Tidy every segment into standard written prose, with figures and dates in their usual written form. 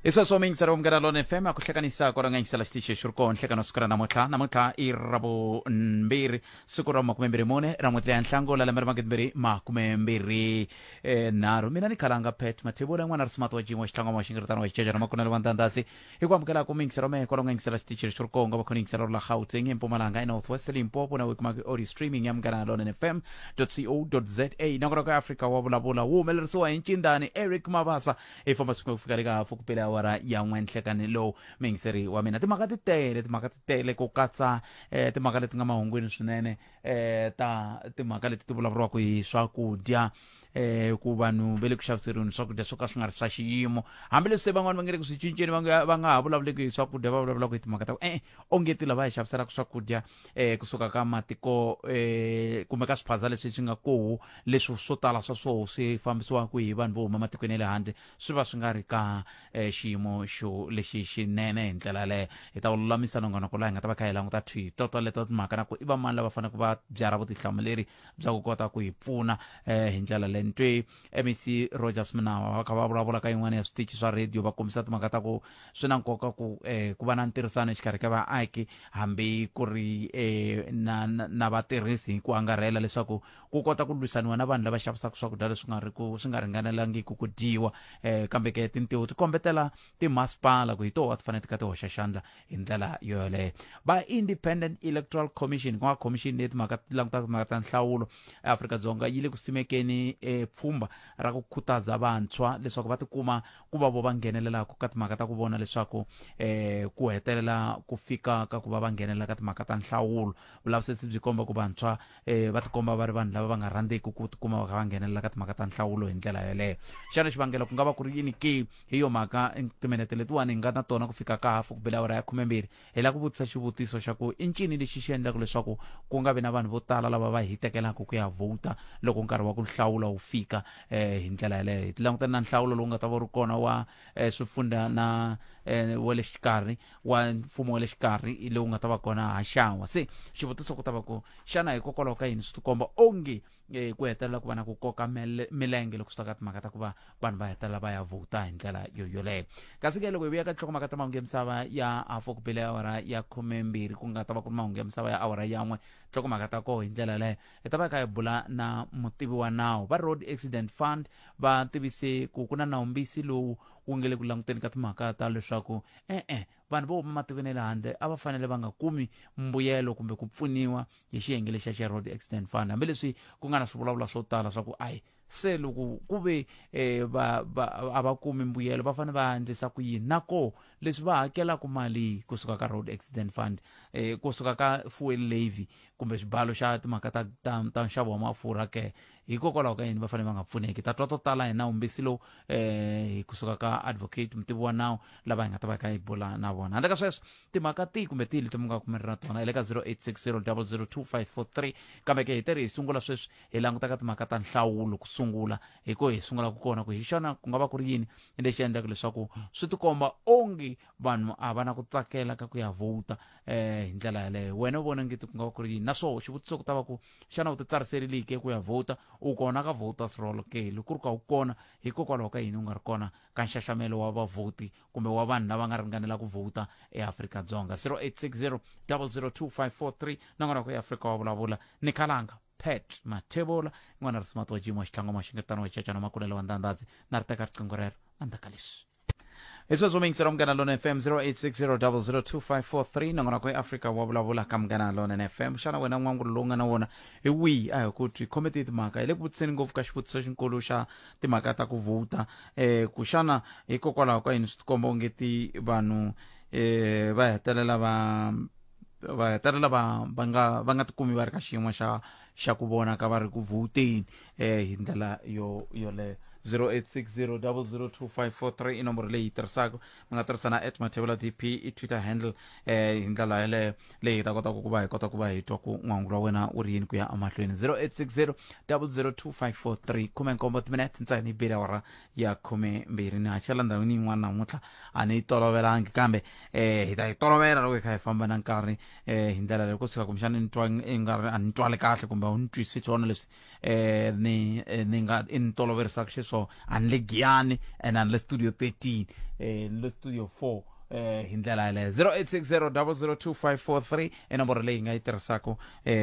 Hi sweswo miyingiseri wa Munghana Lona FM a ku hlekanisa kwala nga yingisela xitichi xi ri kona nhlekano siku ra namuntlha. Namuntlha i ra vumbirhi, siku ra 24 ra n'hweti leya Nhlangula, lembe ra 2023 nharhu. Mina ni khalanga Pat Mathebula, n'wana ri smart wa Jim wa xitlangwa wa xingiritano wa xichechana makunelo wa ndandasi. Hi ku amukela ku miyingiseri wa mehe kwala nga yingisela xitichi xi ri kona, nga va khona yingisela ri la Gauteng, eMpumalanga, eNorth West, Limpopo na wikumaka audio streaming ya Munghana Lona FM co.za. Nakona ka Afrika wa vulavula wu humelerisiwa hi ncindani Eric Mabasa. Hi famba swin'we ku fika le ka hafu ku pele awara ya n'we nhlekani lowu. Muyingiseri wa mina, timhaka ti tele, timhaka ti tele ku katsa timhaka leti nga mahungwini swinene, ta timhaka leti ti vulavuriwaka hi swakudya, ku vanhu va le ku xaviseriweni swakudya swo ka swi nga ri swa xiyimo, hambileswi se van'wani va nge le ku swi cinceni, va nga ha vulavuleki hi swakudya, va vulavulaka hi timhaka ta ku e-e, onge ti lava hi xaviselaka swakudya kusuka ka matiko kumbe ka swiphaza leswi swi nga koho, leswi swo tala swa swoho swi fambisiwaka hi vanhu vo huma matikweni ya le handle, swi va swi nga ri ka xiyimo xo lexi xinene. Hi ndlela yaleyo hi ta wu lulamisa nongonoko laha hi nga ta va kha hi languta thwi toto leto timhaka na ku i va mani lava faneleke va byarha vutihlamuleri bya ku kota ku hi pfuna hi ndlela leyi. Ni twe MEC Rogers Mnawa va kha va vulavula ka yin'wana ya switichi swa radio, va kombisa timhaka ta ku swi na nkoka ku ku va na ntirhisano exikarhi ka vaaki hambi ku ri na, na, na vatirhisi hi ku angarhela, leswaku ku kota ku lwisaniwa na vanhu lava xavisaka swakudya leswi nga ri ku swi nga ringanelangiki ku dyiwa. Kambe ke tintiho ti kombetela timasipala ku hi toho a ti fanele ti kha ti hoxa xandla hi ndlela yo yoleyo. Va Independent Electoral Commission, ku nga commission leyi timhaka ti langutaka timhaka ta nhlawulo eAfrika-Dzonga, yi le ku simekeni pfhumba ra ku khutaza vantshwa leswaku va tikuma ku va vo va nghenelelaka ka timhaka ta ku vona leswaku ku hetelela ku fika ka ku va va nghenelela ka timhaka ta nhlawulo. Vulavisisi byi komba ku vantshwa va tikomba va ri vanhu lava va nga rhandziki ku tikuma va kha va nghenelela ka timhaka ta nhlawulo hi ndlela yoleyo. Xana xivangelo ku nga va ku ri yini ke? Hi yo mhaka timinete letiwani hi nga na tona ku fika ka hafu ku bela awara ya 12, hi lava ku vutisa xivutiso xa ku i ncini lexi xi endlaka leswaku ku nga vi na vanhu vo tala lava va hitekelaka ku ya vhota loko nkarhi wa ku hlawula wu fika hi ndlela yaleyo. Hi langutana na nhlawulo lowu nga ta va wu ri kona wa swifundha na wa le xikarhi, wa mfumo wa le xikarhi lowu nga ta va kona haxawa. Se xivutiso ku ta va ku xana hikokwalaho ka yini swi tikomba onge ku hetelela ku va na ku koka milenge loko swi ta ka timhaka ta ku va vanhu va hetelela va ya vhota hi ndlela yo yoleyo? Kasi ke loko hi vuya ka tinhlokomhaka ta mahungu ya misava ya hafu ku bile awara ya 12, ku nga ta va ku ri mahungu ya misava ya awara yan'we, nhlokomhaka ta koho hi ndlela yaleyo, hi ta va hi kha hi bula na mutivi wa nawu. Va Road Accident Fund va tivise ku ku na nawumbisi lowu wu nge le ku languteni ka timhaka ta leswaku e-e, vanhu vo huma matikweni ya le handle a va fanele va nga kumi mbuyelo kumbe ku pfuniwa hi xiyenge lexiya xa Road Accident Fund, hambileswi ku nga na swivulavula swo tala swa ku ayi se loko ku ve va, va, a va kumi mbuyelo va fanele va endlisa ku yini, na koho leswi va hakelaka mali kusuka ka Road Accident Fund, kusuka ka fuel levy kumbe xibalo xa timhaka ta, ta, ta nxavo wa mafurha ke, hikokwalaho ka yini va fanele va nga pfuneki? Ta twa to tala hi nawumbisi lowu hi kusuka ka advocate mutivi wa nawu lava hi nga ta va kha hi bula na vona. Handle ka sweswo, timhaka tihi kumbe tihi leti mi nga kumerela na tona hi le ka 0860002543. Kambe ke hi teri hi sungula sweswi hi languta ka timhaka ta nhlawulo ku sungula, hi ko hi sungulaka kona ku hi xona ku nga va ku ri yini lexi endlaka leswaku swi tikomba onge vanhu a va na ku tsakela ka ku ya vhota hi ndlela yaleyo. Wena u vona ngeti ku nga va ku ri yini? Naswona xivutiso ku ta va ku xana u titsariserile ku ya vhota? U kona ka voters roll ke? Loko ku ri ka u kona, hikokwalaho ka yini u nga ri kona ka nxaxamelo wa vavhoti kumbe wa vanhu lava nga ringanela ku vhota eAfrika-Dzonga? 0860002543. Nongonoko eAfrika wa vulavula ni khalanga Pat Mathebula, n'wana ri simati wa Jim wa xitlhango maxingetano wa xicacana makulelo wa ndandadzi. Na ri teka riqingho rero endzhaku ka leswi. Hi sweswo miyingiselo Munghana Lona FM, 0860002543. Nongonoko eAfrika wa vulavula ka Munghana Lona FM. Xana wena n'wangulo lowu nga na wona hi wihi? A hi ku twi khome tihi timhaka. Hi le ku vutiseni ngopfu ka xivutiso xinkulu xa timhaka ta ku vhota, ku xana hikokwalaho ka yini swi tikomba onge ti vanhu va hetelela va va hetelela va va nga va nga tikumi va ri ka xiyimo xa xa ku vona ka va ri ku vhoteni hi ndlela yo yoleyo? 0860002543 i nomboro leyi tirhisaka. Mi nga tirhisa na at Mathebula DP i Twitter handle. Hi ndlela yeleyo leyi hi ta kota ku va hi kota ku va hi twa ku n'wangulo wa wena wu ri yini ku ya emahlweni. 0860002543. 17 timinete ntsena yi bile awara ya 12. Ni haxela ndhawini yin'wana namuntlha, a ni yi tolovelangi, kambe hi ta yi tolovela loko hi kha hi famba na nkarhi hi ndlela leyi. Kusuka kumbexana ni twa i nga ri a ni twali kahle kumbe a wu ni twisi swona leswi ni ni nga i ni toloverisaka xiswona. swona a ni le Giyani and a ni le studio 13 ni le studio 4 hi ndlela yaleyo. 0860002543 i nomboro leyi hi nga yi tirhisaka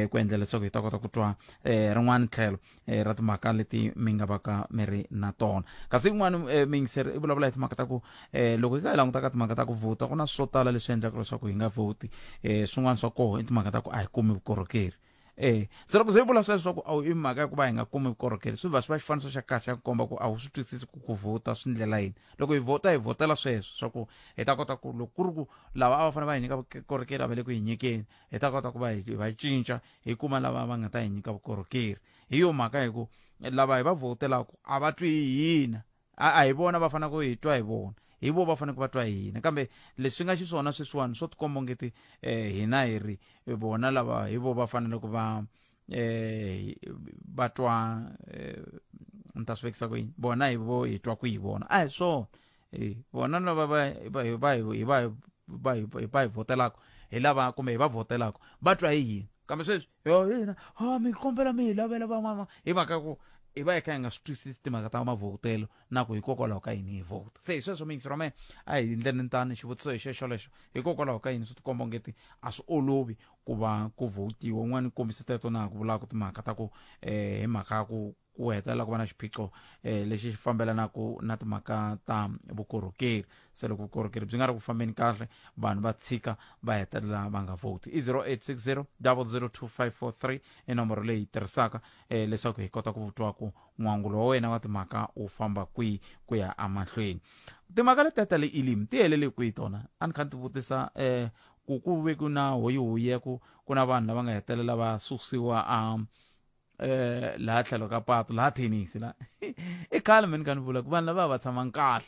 ku endla leswaku hi ta kota ku twa rin'wana tlhelo ra timhaka leti mi nga vaka mi ri na tona. Kasi yin'wana miyingiseri i vulavula hi timhaka ta ku loko hi ka hi languta ka timhaka ta ku vhota, ku na swo tala leswi endlaka leswaku hi nga vhoti. Swin'wana swa koho i timhaka ta ku a hi kumi vukorhokeri. Se loko se yi vula sweswo swa ku a i mhaka ya ku va hi nga kumi vukorhokeri, swi va swi va xifaniso xa kahle xa ku komba ku a wu swi twisisi ku ku vhota swi ndlela yini. Loko hi vhota, hi vhotela sweswo swa ku hi ta kota ku loko ku ri ku lava a va fanele va hi nyika vukorhokeri a va le ku hi nyikeni, hi ta kota ku va hi va cinca, hi kuma lava va nga ta hi nyika vukorhokeri. Hi yo mhaka hi ku lava hi va vhotelaka a va twi hi hina, a hi vona va fanele ku hi twa hi vona, hi vo va fanele ku va twa hi hina. Kambe leswi nga xiswona sweswiwani swo tikomba ongeti hina hi ri vona lava hi vo va fanele ku va va twa, ni ta swi vekisa ku yini, vona hi vo hi twa ku hi vona, a hi swona. Vona lava va va va hi va va va hi votelaka, hi lava kumbe hi va votelaka, va twa hi hina. Kambe sweswi yo hina ha mi kombela mi hi lavela van'wana, hi mhaka ku hi va hi kha hi nga swi twisisi timhaka ta mavhotelo na ku hikokwalaho ka yini hi vhota. Se hi sweswo miyingiseri wa mehe, a hi ndleni tani xivutiso hi xexo lexo, hikokwalaho ka yini swi tikomba ongeti a swi olovi ku va ku vhotiwa. Un'wana kombisa teto na ku vulaka timhaka ta ku hi mhaka ya ku ku hetelela ku va na xiphiqo lexi xi fambelanaka na timhaka ta vukorhokeri. Se loko vukorhokeri byi nga ri ku fambeni kahle, vanhu va tshika va hetelela va nga vhoti. I 0860 002543 i nomboro leyi tirhisaka leswaku hi kota ku twa ku n'wangulo wa wena wa timhaka wu famba kwihi ku ya emahlweni. Timhaka letiya ta le Elim ti helele kwihi tona? A ni kha ni ti vutisa ku ku ve ku na hoyihoyi ya ku ku na vanhu lava nga hetelela va susiwa a laha tlhelo ka patu laha thenisi la. I khale mi ni kha ni vula ku vanhu lava va tshamanga kahle,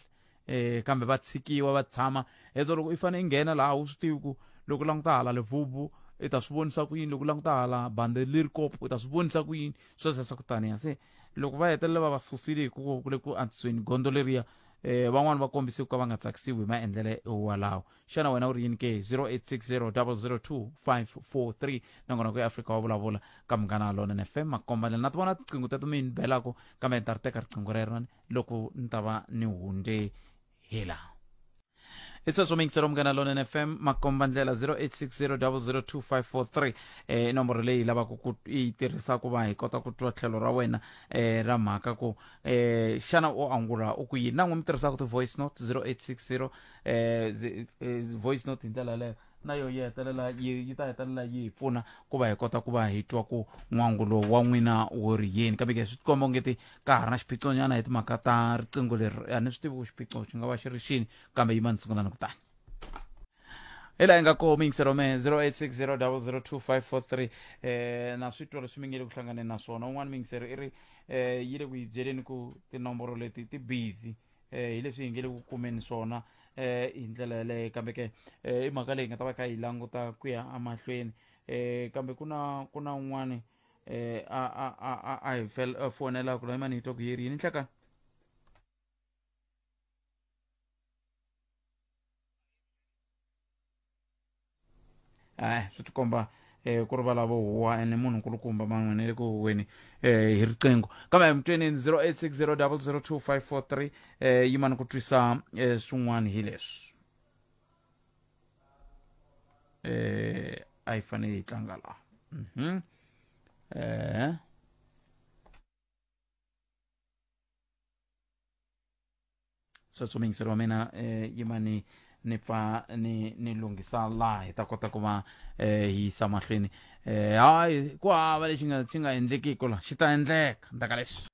kambe va tshikiwa va tshama hezo. Loko i fanele i nghena laha, u swi tivi ku loko u languta hala Levubu i ta swi vonisa ku yini, loko u languta hala bande leri kopo i ta swi vonisa ku yini, sweswo swa ku taniya. Se loko va hetelela va va susile hi ku ku le ku antswiseni gondzo leriya, van'wani va kombise ku ka va nga tsakisiwi hi maendlele walawo. Xana wena u ri yini ke? 0860 002543 nakona ku Afrika wa vulavula ka Munghana Lonene FM. Makomba ndlela na ti vona tiqingho teto mi ni belaka, kambe ni ta ri teka riqingho rero loko ni ta va ni hundze hi laha. I sweswo miyingiselo Munghana Lonene FM makomba ndlela 0860 002543 nomboro leyi lavaka ku yi tirhisa ku va hi kota ku twa tlhelo ra wena ra mhaka ku xana u angula u ku yini. Na n'wi mi tirhisaka ti-voice note 0860 voice note hi ndlela yaleyo na yo yi hetelela yi ta hetelela yi hi pfuna ku va hi kota ku va hi twa ku n'wangulo wa n'wina wo ri yini. Kambe ke swi tikomba ongeti ka ha ri na xiphiqonyana hi timhaka ta riqingho leri, a ni swi tivi ku xiphiqo xi nga va xi ri xini, kambe yima ni sungula ni kutani hi laha hi nga koho miyingiselo me 0860 002543. Na swi twa leswi mi nge le ku hlanganeni na swona. Un'wana miyingiselo i ri yi le ku yi byeleni ku tinomboro leti ti busy, hi leswi hi nge le ku kumeni swona hi ndlela yaleyo. Kambe ke i mhaka leyi nga ta va kha yi languta ku ya emahlweni. Kambe ku na ku na un'wani a a a a a hi fonelaka la mani hi twa ku yeri yini nhlekani. Swi tikomba ku ri valavo huwa ene munhu nkulukumba man'wini le ku huweni hi riqingho, kambe mutweni 0860 002543 yimani ku twisa swin'wana hi leswi a yi fanele yi tlanga laha. Sweswo muyingiseri wa mina, yimani ni pfa ni lunghisa laha hi ta kota ku va hi yisa mahlweni. Hayi, ku hava lexi nga xi nga endlekiki la, xi ta endleka ndzhaka leswi.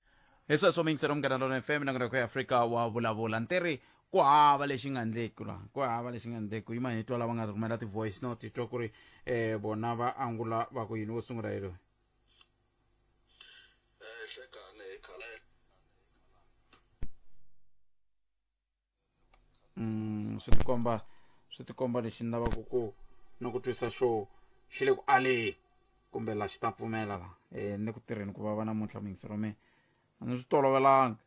Hi sweswo muyingiseri wa Munghana Lonene FM na ku ya Afrika wa vulavula ntiri, ku hava lexi nga endleki la, ku hava lexi nga endleki. Yima hi twa lava nga rhumela ti-voice note, hi twa ku ri vona va angula va ku yini. Wo sungula hi loyi. Hlekani hi khala. Swi tikomba lexi ni lavaka ku ni ku twisa xo xi le ku aleni kumbe la xi ta pfumela la. Ni ku tirheni ku vava namuntlha muyingiseri wa mina, a ni swi tolovelanga.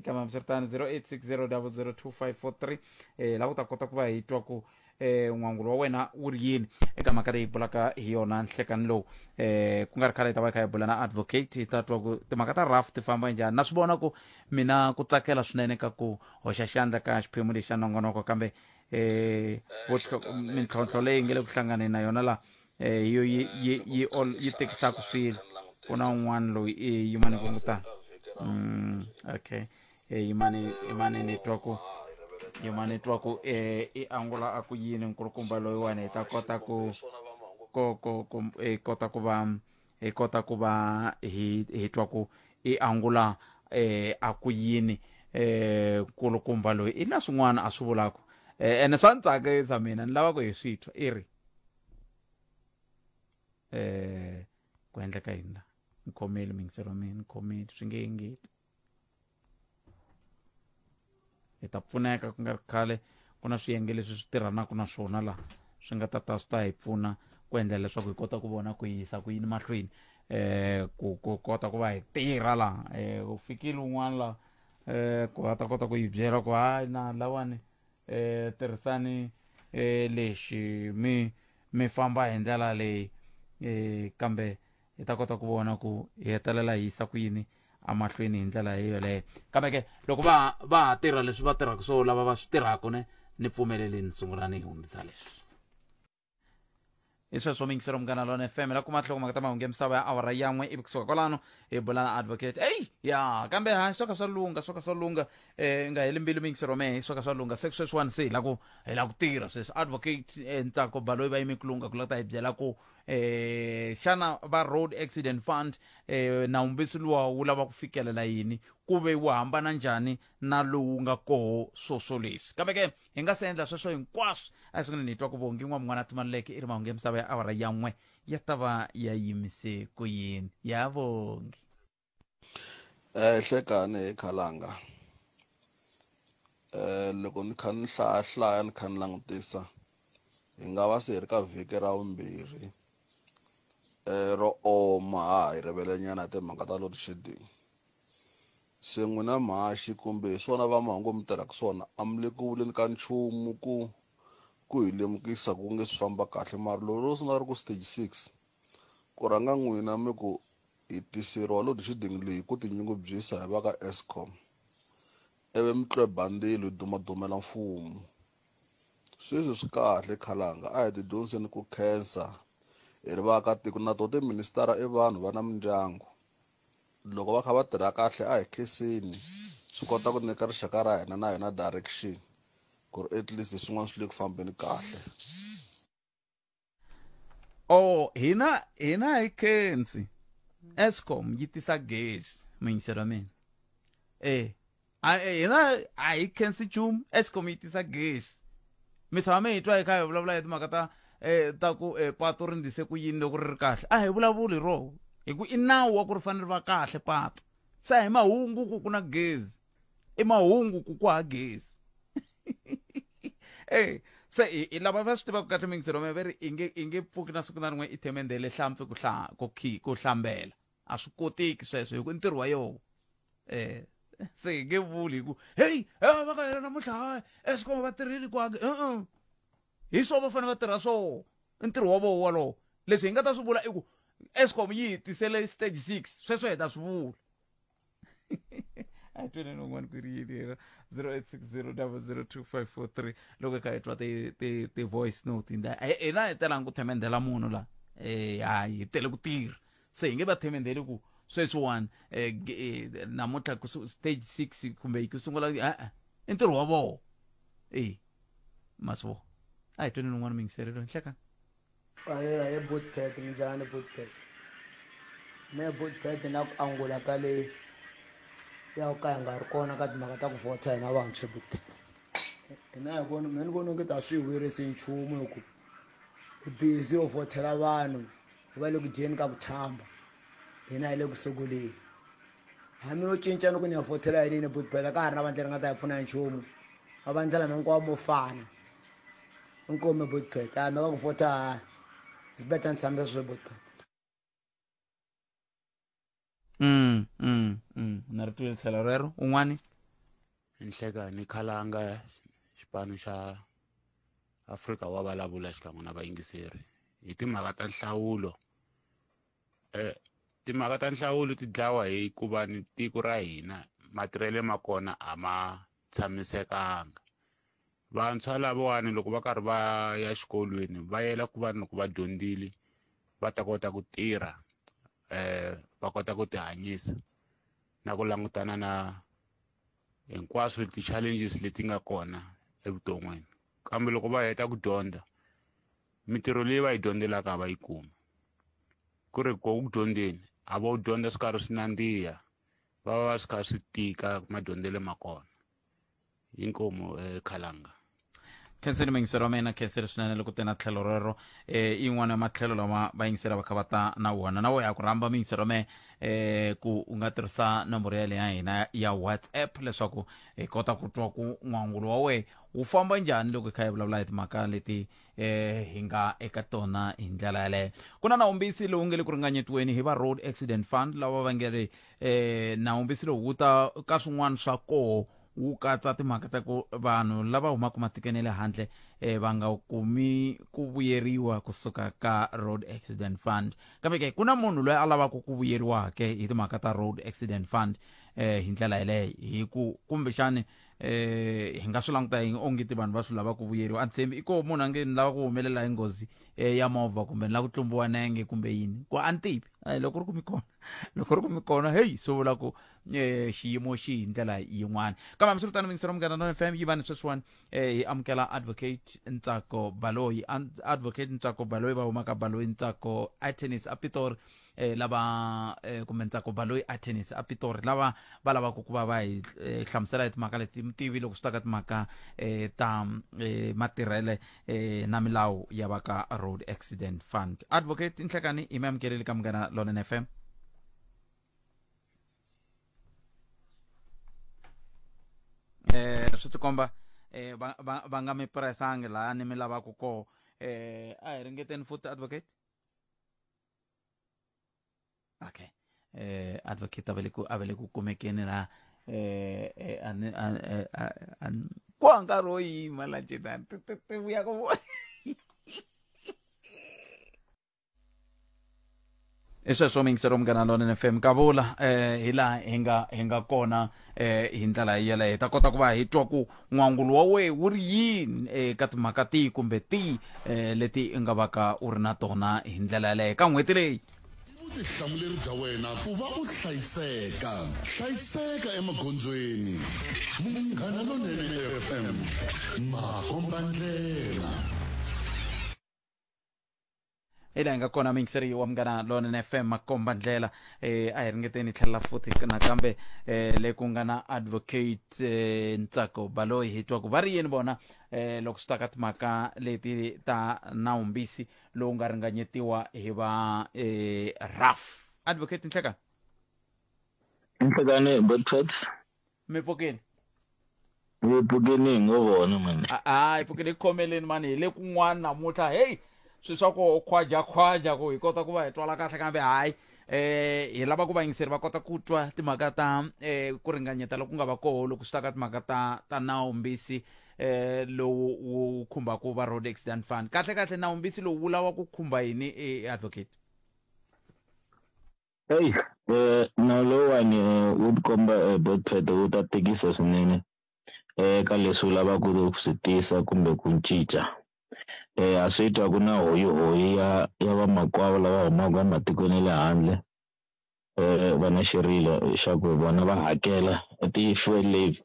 Kambe hambiswiritano 0860 002543 la ku ta kota ku va hi twa ku N'wangulo wa wena wu ri yini eka mhaka leyi bulaka hi yona nhlekani lowu? Ku nga ri khale hi ta va hi kha hi bula na advocate, hi ta twa ku timhaka ta raf ti famba njhani. Na swi vona ku mina ku tsakela swinene ka ku hoxa xandla ka xiphemu lexi xa nongonoko, kambe mintlhontlho leyi nge le ku hlanganeni na yona la hi yo yi yi yi yi tekisaka swilo. Ku na un'wana loyi yimani ku ta okay, yimani yimani ni twa ku yimani twa ku i angula a ku yini nkulukumba loyiwani, hi ta kota ku ku ku ku hi kota ku va hi kota ku va hi hi twa ku i angula a ku yini nkulukumba loyi. I na swin'wana a swi vulaka ene swa ni tsakisa mina, ni lava ku hi swi twa i ri ku endleka yini la. Ni khomeli mingiselo mina, ni khomeli swi nge engeti, hi ta pfuneka ku nga ri khale. Ku na swiyenge leswi swi tirhanaka na swona la swi nga ta ta swi ta hi pfuna ku endlela leswaku hi kota ku vona ku yisa ku yini mahlweni, ku ku kota ku va hi tirha la. U fikile un'wana la ku a ta kota ku yi byela ku hayi na lawani, tirhisani lexi mi famba hi ndlela leyi, kambe hi ta kota ku vona ku hi hetelela hi yisa ku yini amahlweni hi ndlela yoleyo. Kambe ke loko va va ha tirha leswi va tirhaka swo lava va swi tirhaka, ne ni pfumeleli ni sungula ni hundzisa leswi hi sweswo. Mingisero Munghana Lona FM la kuma nhlokomhaka ta mahungu ya misava ya awara yan'we, ivi kusuka kwalano hi bula na advocate. Eyi ya, kambe ha swo ka swa lunga, swo ka swa lunga, nga heli mbilu mingisero mehe, swo ka swa lunga. Se sweswiwani se hi la ku hi la ku tirha sweswi. Advocate Ntsako Baloyi va yime ku lunga ku la ta hi byela ku xana va Road Accident Fund, nawumbisi luwa wu lava ku fikelela yini, ku ve wu hambana njhani na lowu nga koho swoswo leswi. Kambe ke hi nga se endla sweswo hinkwaswo, a hi sunguleni hi twa ku Vongi n'wamun'wana Timaluleke i ri mahungu ya misava ya awara ya n'we ya ta va ya yimise ku yini. Ya Vongi. Hlekani hi khalanga. Loko ni kha ni hlaya hlaya ni kha ni langutisa, hi nga va se hi ri ka vhiki ra vumbirhi ro oma ha hi rivelenyana timhaka ta load shedding. Se n'wina mhaxi kumbe hi swona va mahungu mi tirhaka swona, a mi le ku vuleni ka nchumu ku hi lemukisa ku nge swi famba kahle. Mara loko ro sungula ri ku stage 6, ku rhanga n'wina mi ku hi tiseriwa load shedding leyi ku tinyungubyisa hi va ka Eskom, ivi mi tlweba ndzilo hi dumadumela mfumo. Sweswi swi kahle khalanga, a hi tidyondziseni ku khensa hi ri vaakatiko. Na to tiministara i vanhu va na mindyangu, loko va kha va tirha kahle a hi khenseni, swi kota ku nyika rixaka ra hina na hina direction ku ri at least swin'wana swi le ku fambeni kahle. Oh, hina hi khensi Eskom yi tisa gezi muyingiselo wa mina. Hina a hi khensi nchumu, Eskom yi tisa gezi. Mi tshama mi hi twa hi kha hi vulavula hi timhaka ta ta ku patu ri ndlise ku yini loko ri ri kahle? A hi vulavuli hi roho, hi ku i nawu wa ku ri fanele ri va kahle patu. Se a hi mahungu ku ku na gezi, i mahungu ku ku ha gezi. Se i lava va swi tivaka kahle muyingiselo wa mina, va ri i nge pfuki na siku na rin'we i themendhele hlampfi ku ku khi ku hlambela, a swi koteki sweswo hi ku i ntirho wa yoho. Se hi nge vuli hi ku heyi va ka hela namuntlha hayi Eskom va tirhile kwake, e-e, hi swo va fanele va tirha swoho, i ntirho wa voho walowo. Leswi hi nga ta swi vula i ku Eskom yi hi tisele stage 6, sweswo hi ta swi vula. A hi tweni un'wana ku ri yini yena. 0860 002 543 loko hi kha hi twa ti voice note. Hina hi telanga ku themendhela munhu la, hayi hi tele ku tirha, se hi nge va themendheli ku sweswiwani namuntlha ku stage 6 kumbe ku sungula, e-e, i ntirho wa voho. Masivo a hi tweni un'wana muyingiserelo nhlekani. Ahe ahe Bootpad, minjhani Bootpad? Me Bootpad na ku angula ka le ya ku ka hi nga ri kona ka timhaka ta ku vhota hina vantshwa Bootpad. Hina hi vona, me ni vona onge ta swi vuyerisi nchumu hi ku hi busy yo vhotela vanhu va le ku dyeni ka ku tshamba, hina hi le ku sunguleni. Hambi no cinca ni ku ni ya vhotela yini Bootpad, a ka ha ri na vandla ri nga ta hi pfuna hi nchumu, mavandla lama hinkwawo mo fana. Inkomu Bootpad, a mhaka ku vhota it's better ni tshamisa sweswo Bootpad. Na ri twile tlhelo rero. Un'wani. Nhlekani khalanga xipano xa Afrika wa vulavula xikan'we na vayingiseri hi timhaka ta nhlawulo. Timhaka ta nhlawulo ti dlawa hi ku va ni tiko ra hina matirhelo ma kona a ma tshamisekanga. Vantshwa lavawani loko va karhi va ya xikolweni va yela ku va loko va dyondzile va ta kota ku tirha, va kota ku tihanyisa na ku langutana na hinkwaswo ti-challenges leti nga kona evuton'wini. Kambe loko va heta ku dyondza, mintirho leyi va yi dyondzelaka a va yi kumi. Ku ri ko ku dyondzeni a vo dyondza swi karhi swi nandziha, va va swi kha swi tika madyondzelo ma kona. Inkomu Khalanga. Khenseni muyingiseri wa mina, khenseni swinene loko te na tlhelo rero. Yin'wana ya matlhelo lama vayingiseri va kha va ta na wona, na wo ya ku rhamba muyingiseri wa mehe ku u nga tirhisa nomboro yaleyo ya hina ya WhatsApp leswaku hi kota ku twa ku n'wangulo wa wena wu famba njhani loko hi kha hi vulavula hi timhaka leti hi nga eka tona hi ndlela yaleyo. Ku na nawumbisi lowu nge le ku ringanyetiweni hi va Road Accident Fund lava va nge ri nawumbisi lowu wu ta ka swin'wana swa koho wu katsa timhaka ta ku vanhu lava humaka matikweni ya le handle va nga kumi ku vuyeriwa kusuka ka Road Accident Fund. Kambe ke ku na munhu loyi a lavaka ku vuyeriwa ke hi timhaka ta Road Accident Fund hi ndlela yeleyo, hi ku kumbexani hi nga swi languta hi ongeti vanhu va swi lava ku vuyeriwa. A ni tshembi i ko munhu a nge ni lava ku humelela hi nghozi ya movha kumbe ni lava ku tlumbiwa nenge kumbe yini, ku a ni tivi. Loko ri ku mi kona, loko ri ku mi kona, heyi swi vula ku xiyimo xi hi ndlela yin'wana. Kambe hambiswiritano muyingiseri wa Munghana Lonene FM yi va ni sweswiwani hi amukela Advocate Ntsako Baloyi. Advocate Ntsako Baloyi va humaka Baloyi Ntsako Attorneys a Pitori, lava kumbe Ntsako Baloyi Attorneys a Pitori lava va lavaka ku va va hi hlamusela hi timhaka leti mutivi loko swi ta ka timhaka ta matirhele na milawu ya va ka Road Accident Fund. Advocate Nhlekani, hi mi amukeleli ka Munghana Lonene FM. Swi tikomba va nga mi pressangi laha ni mi lavaka koho. A hi ringeteni futhi advocate. Okay, advocate a va le ku kumekeni laha. Ku ha nkarhi wo yima la ncetani ti vuya ku i sweswo muyingiseri wa Munghana Lonene FM kavula hi laha hi nga kona hi ndlela yeleyo hi ta kota ku va hi twa ku n'wangulo wa wehe wu ri yini eka timhaka tihi kumbe tihi leti u nga va ka u ri na tona hi ndlela yeleyo ka n'hweti leyi. Vutihlamuleri bya wena ku va u hlayiseka. Hlayiseka emagondzweni. Munghana Lonene FM, makombandlela. Hi laha hi nga kona muyingiseri wa Munghana Lonene FM makomba ndlela. A hi ringeteni tlhela futhi nakambe le ku nga na Advocate Ntsako Baloyi, hi twa ku va ri yini vona loko swi ta ka timhaka leti ta nawumbisi lowu nga ringanyetiwa hi va RAF. Advocate Nhlekani. Nhlekani Botpet. Mi pfukile? Mi pfukile hi ngo vona mani. A hi pfukile khomeleni mani, hi le kun'wana namuntlha. Hey, swi swa ku khwaja khwaja ku hi kota ku va hi twala kahle, kambe hayi hi lava ku vayingiseri va kota ku twa timhaka ta ku ringanyeta loku nga va koho loko swi ta ka timhaka ta nawumbisi lowu wu khumbaka va Road Accident Fund. Kahle kahle nawumbisi lowu wu lava ku khumba yini, advocate? Hey, nawu lowuwani wu tikomba Botpet wu ta tikisa swinene ka leswi wu lavaka ku swi tisa kumbe ku cinca. A swi twa ku na hoyihoyi ya vamakwavo lava humaka ematikweni ya le handle, va na xirilo xa ku vona va hakela ti-fuel levy,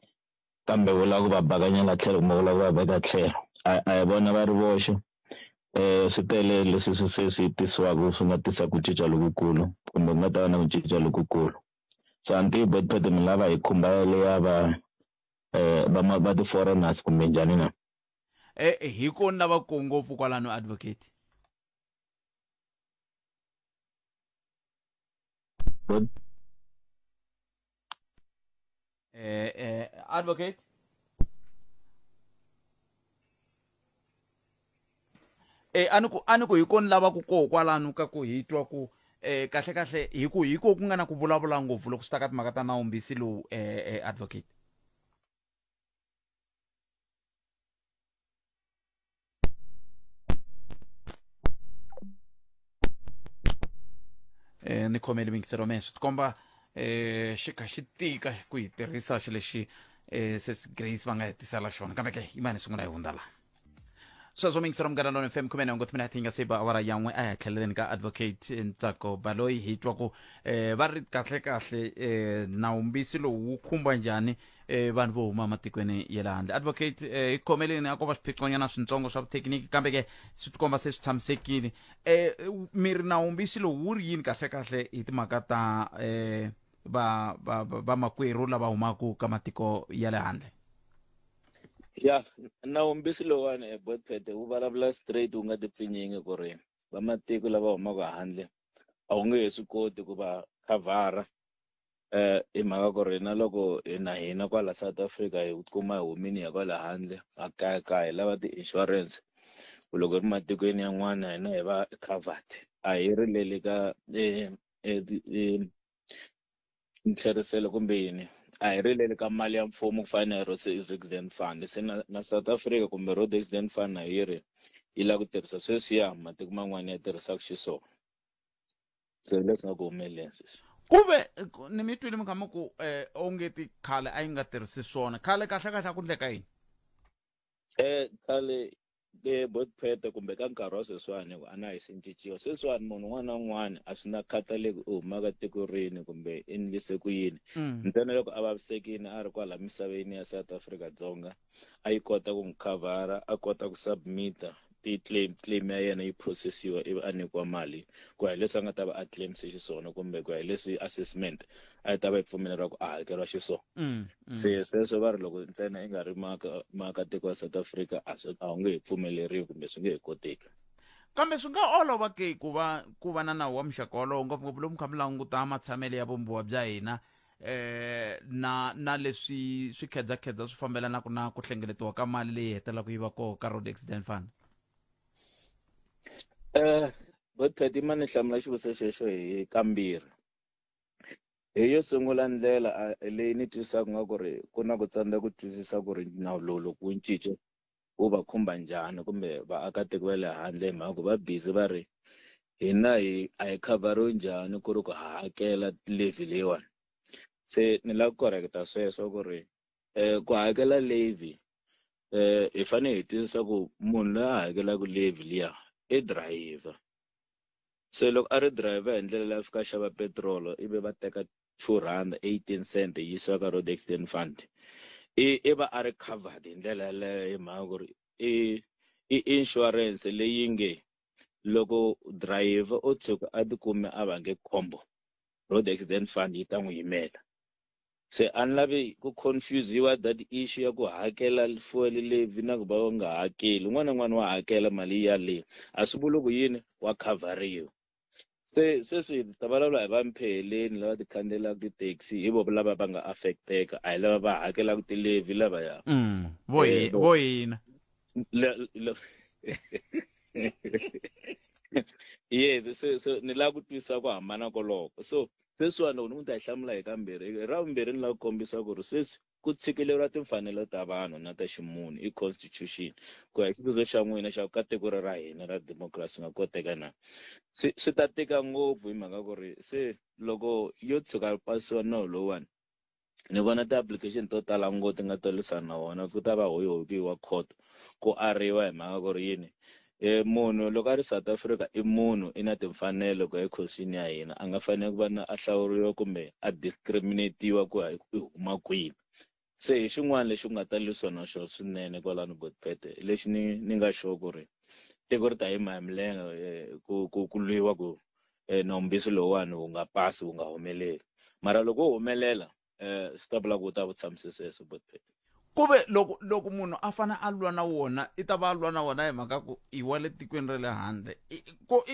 kambe wu lava ku va bakanyela tlhelo kumbe wu lava ku va veka tlhelo. A hi vona va ri voxe. Swi tele leswi swi se swi tisiwaka swi nga tisa ku cinca lokukulu kumbe ku nga ta va na ku cinca lokukulu. So a ni tivi Botpet mi lava hi khumba leya va ti-foreigners kumbe njhani na? Hi ko ni lava ku ngopfu kwalano advocate. Advocate. A ni ku hi ko ni lava ku koho kwalano ka ku hi twa ku kahle kahle hi ku hi ko ku nga na ku vulavula ngopfu loko swi ta ka timhaka ta nawumbisi lowu, advocate. Ni khomeli mingiselo mehe swi tikomba xi kha xi tika ku yi tirhisa xi lexi sesi Grace va nga hi tisela xona, kambe ke yimani sungula hi hundza laha. Sweswo mingiselo Munghana Lona FM khume nhungu timinete yi nga se ba awara ya n'we. A hi tlheleleni ka Advocate Ntsako Baloyi hi twa ku va ri kahle kahle nawumbisi lowu wu khumba njhani vanhu vo huma ematikweni ya le handle. Advocate, hi khomeleni, a ko va swiphiqonyana swintsongo swa vuthekiniki, kambe ke swi tikomba se swi tshamisekile. Mi ri nawumbisi lowu wu ri yini kahle kahle hi timhaka ta va va vamakwerhu lava humaka ka matiko ya le handle? Ya, nawumbisi lowuwani ebotpet wu vulavula straight, wu nga ti pfinyingi ku ri vamatiko lava humaka handle a wu nge he swi koti ku va khavhara, hi mhaka ku ri na loko na hina kwala South Africa hi kuma hi humini ya kwala handle a kaya hi lava ti-insurance, ku loko ri matikweni yan'wana hina hi va covered, a hi rileli ka ntlheriselo kumbe yini, a hi rileli ka mali ya mfumo ku fana na Road Accident Fund. Se na South Africa kumbe Road Accident Fund na yi ri yi lava ku tirhisa sweswiya matiko man'wana ya tirhisaka xiswona. Se leswi nga ku humeleleni sweswi. Kuve ni mi twile mi kha mi ku onge ti khale a yi nga tirhisi swona khale, kahle kahle a ku ndleka yini? Khale botpete kumbe ka nkarhi wa sweswiwani a na hi se cinciwa sweswiwani, munhu un'wana na un'wana a swi na khathaleki u humaka tiko rini kumbe i ndlise ku yini, ntsena loko a vavisekile a ri kwala misaveni ya South Africa Dzonga, a yi kota ku n'wi khavhara, a kota ku submita ti-claim, claim ya yena yi processiwa ivi a nyikiwa mali ku ya hi leswi a nga ta va a claimise xiswona kumbe ku ya hi leswi assessment a yi ta va yi pfumeleriwa ku a hakeriwa xiswona. Se sweswo va ri loko ntsena i nga ri maakatiko wa South Africa a swi a wu nge he pfumeleriwi kumbe swi nge he koteki. Kambe swi nga olova ke ku va ku va na nawu wa muxaka wolowo, ngopfungopfu lomu kha mi languta matshamelo ya vumbiwa bya hina na leswi swi khedzakhedza swi fambelanaka na ku hlengeletiwa ka mali leyi hetelelaka yi va koho ka Road Accident Fund? Botpet, ma ni hlamula xivutiso xexo hi kambirhi. Hi yo sungula ndlela leyi ni twisisaka nga ku ri ku na ku tsandza ku twisisa ku ri nawu lowu loko wu cinca wu va khumba njhani kumbe vaakatiko va le handle, hi mhaka ku va busy va ri hina hi a hi khavhariwi njhani ku ri ku ha hakela levy leyiwani. Se ni lava ku correcta sweswo ku ri ku hakela levy, hi fanele hi twisisa ku munhu loyi a hakelaka levy liya i driver. Se loko a ri driver hi ndlela leyi a fika a xava petirolo ivi va teka 2 rand 18 cent yi yisiwa ka Road Accident Fund, i va a ri covered hi ndlela yaleyo, hi mhaka ku ri i insurance leyi nge loko driver o tshuka a tikume a vange khombo, Road Accident Fund yi ta n'wi yimela. Se a ni lavi ku confusiwa that issue ya ku hakela fuel levy na ku va u nga hakeli. Un'wana na un'wana wa hakela mali ya le, a swi vuli ku yini wa khavhariwa. Se sweswi hi ta vulavula hi vampheheleni lava ti khandziyelaka ti-taxi, hi vo lava va nga affecteka, a hi lava va hakelaka ti-levy lavaya. Vo vo hina. Yes, se ni lava ku twisisa ku hambana koloko. So sweswiwani loko ni ku ta yi hlamula hi kambirhi, hi ra vumbirhi ni lava ku kombisa ku ri sweswi ku tshikeleriwa timfanelo ta vanhu na ta ximunhu i constitution. Ku ya hi xivutiso xa n'wina xa ka tiko ra hina ra democracy nga koteka na, swi ta tika ngopfu hi mhaka ku ri se loko yo tshuka pasiwa nawu lowuwani, ni vona ti-application to tala ngopfu ti nga ta lwisana na wona, ku ta va hoyihoyi wa court ku ariwa hi mhaka ku ri yini, munhu loko a ri South Africa i munhu, i na timfanelo ku ya hi constitution ya hina, a nga fanele ku va na a hlawuriwa kumbe a discriminatiwa ku ya hi ku i huma kwini. Se hi xin'wana lexi ku nga ta lwisiwa na xona swinene kwalano Botpet, lexi ni nga sure ku ri tiko ri ta yima hi milenge ku lwiwa ku nawumbisi lowuwani wu nga pasi, wu nga humeleli. Mara loko wu humelela, swi ta vula ku wu ta wu tshamise sweswo Botpet. Kuve loko munhu a fana a lwa na wona, i ta va a lwa na wona hi mhaka ku i wa le tikweni ra le handle. I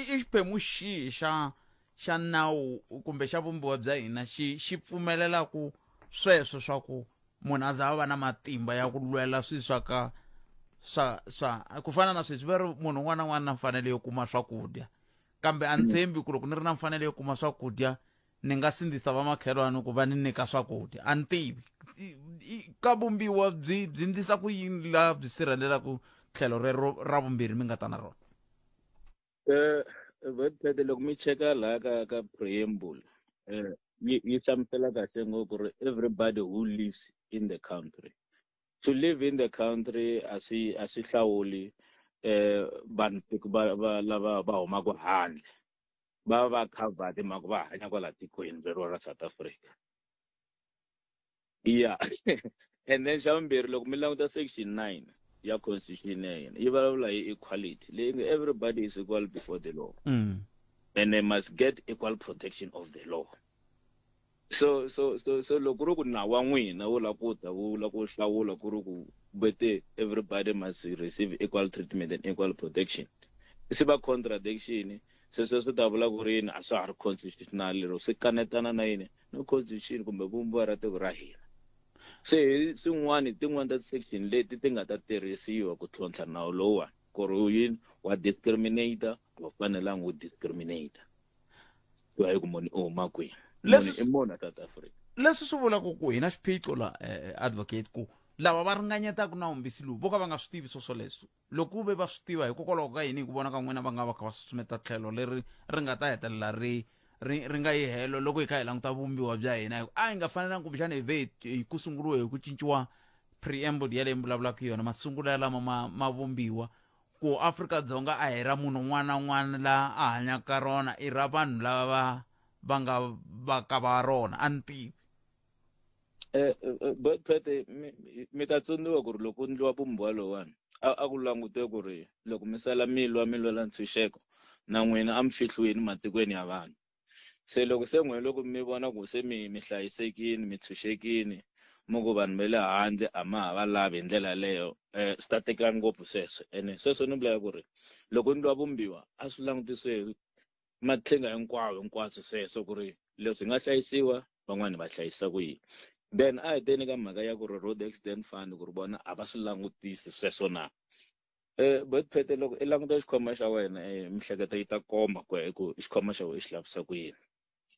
xiphemu xihi xa nawu kumbe xa vumbiwa bya hina xi pfumelelaku sweswo swa ku munhu a za a va na matimba ya ku lwela swilo swa ka swa ku fana na sweswi va ri munhu un'wana na un'wana na mfanelo yo kuma swakudya, kambe a ni tshembi ku loko ni ri na mfanelo yo kuma swakudya ni nga sindzisa vamakhelwani ku va ni nyika swakudya. A ni tivi ka vumbiwa byi ndlisa ku yini laha byi sirhelelaka tlhelo rero ra vumbirhi mi nga ta na rona. Phete loko mi cheka laha ka preamble yi hlamusela kahle ngopfu ku ri everybody who lives in the country. To live in the country a swi hlawuli vanhu tiko va lava va humaka handle va va covered hi mhaka va hanya kwala tikweni leriwa ra South Africa. Yeah. And then xa vumbirhi loko mi languta section 9 ya constitution ya hina yi vulavula hi equality leyi nge everybody is equal before the law. And they must get equal protection of the law. So loko ri ku nawu wa n'wina wu lava ku ta wu lava ku hlawula ku ri ku vete everybody must receive equal treatment and equal protection, swi va contradiction. Se sweswo swi ta vula ku ri yini, a swa ha ri constitutional lero swi kanetana na yini na constitution kumbe vumbiwa ra tiko ra hina. Se hi swin'wana tin'wana ta section leti ti nga ta tirhisiwa ku tlhontlha nawu lowuwani ku ri yini wa discriminate, a wu fanelanga wu discriminate ku ya hi ku munhu u huma kwihi. Munhu i munhu a South Africa. Leswi swi vulaka ku hi na xiphiqo la advocate ku lava va ringanyetaka nawumbisi lowu vo ka va nga swi tivi swoswoleswo, loko ve va swi tiva hikokwalaho ka yini hi ku vona ka n'wina va nga va kha va susumeta tlhelo leri ri nga ta hetelela ri nga yi helo loko hi kha hi languta vumbiwa bya hina, hi ku a hi nga fanelanga kumbexana hi ve hi ku sunguriwe hi ku cinciwa preamble yaleyi mi vulavulaka yona, masungulo ya lama ma vumbiwa ku Afrika-Dzonga a hi ra munhu un'wana na un'wana la a hanyaka ka rona, i ra vanhu lava va nga va ka va rona. A ni tivi. Phete mi ta tsundzuka ku ri loko ku endliwa vumbiwa lowuwani a ku langute ku ri loko mi sala mi lwa mi lwela ntshunxeko na n'wina a mi fihliwini matikweni ya vanhu. Se loko se n'wina loko mi vona ku se mi hlayisekile mi tshunxekile mi ku vanhu va le handle a ma ha va lavi hi ndlela yaleyo, swi ta teka ngopfu sweswo. Ene sweswo ni vulaka ku ri loko endliwa vumbiwa a swi langutisiwe matlhinga hinkwawo hinkwaswo sweswo ku ri leswi nga hlayisiwa van'wani va hlayisa ku yini. Then a hi teni ka mhaka ya ku ri road accident fund ku ri vona a va swi langutisi sweswo na. Phete loko i languta xikhwama xa wena mihleketo yi ta koma ku ya hi ku xikhwama xa wena i xi lavisa ku yini.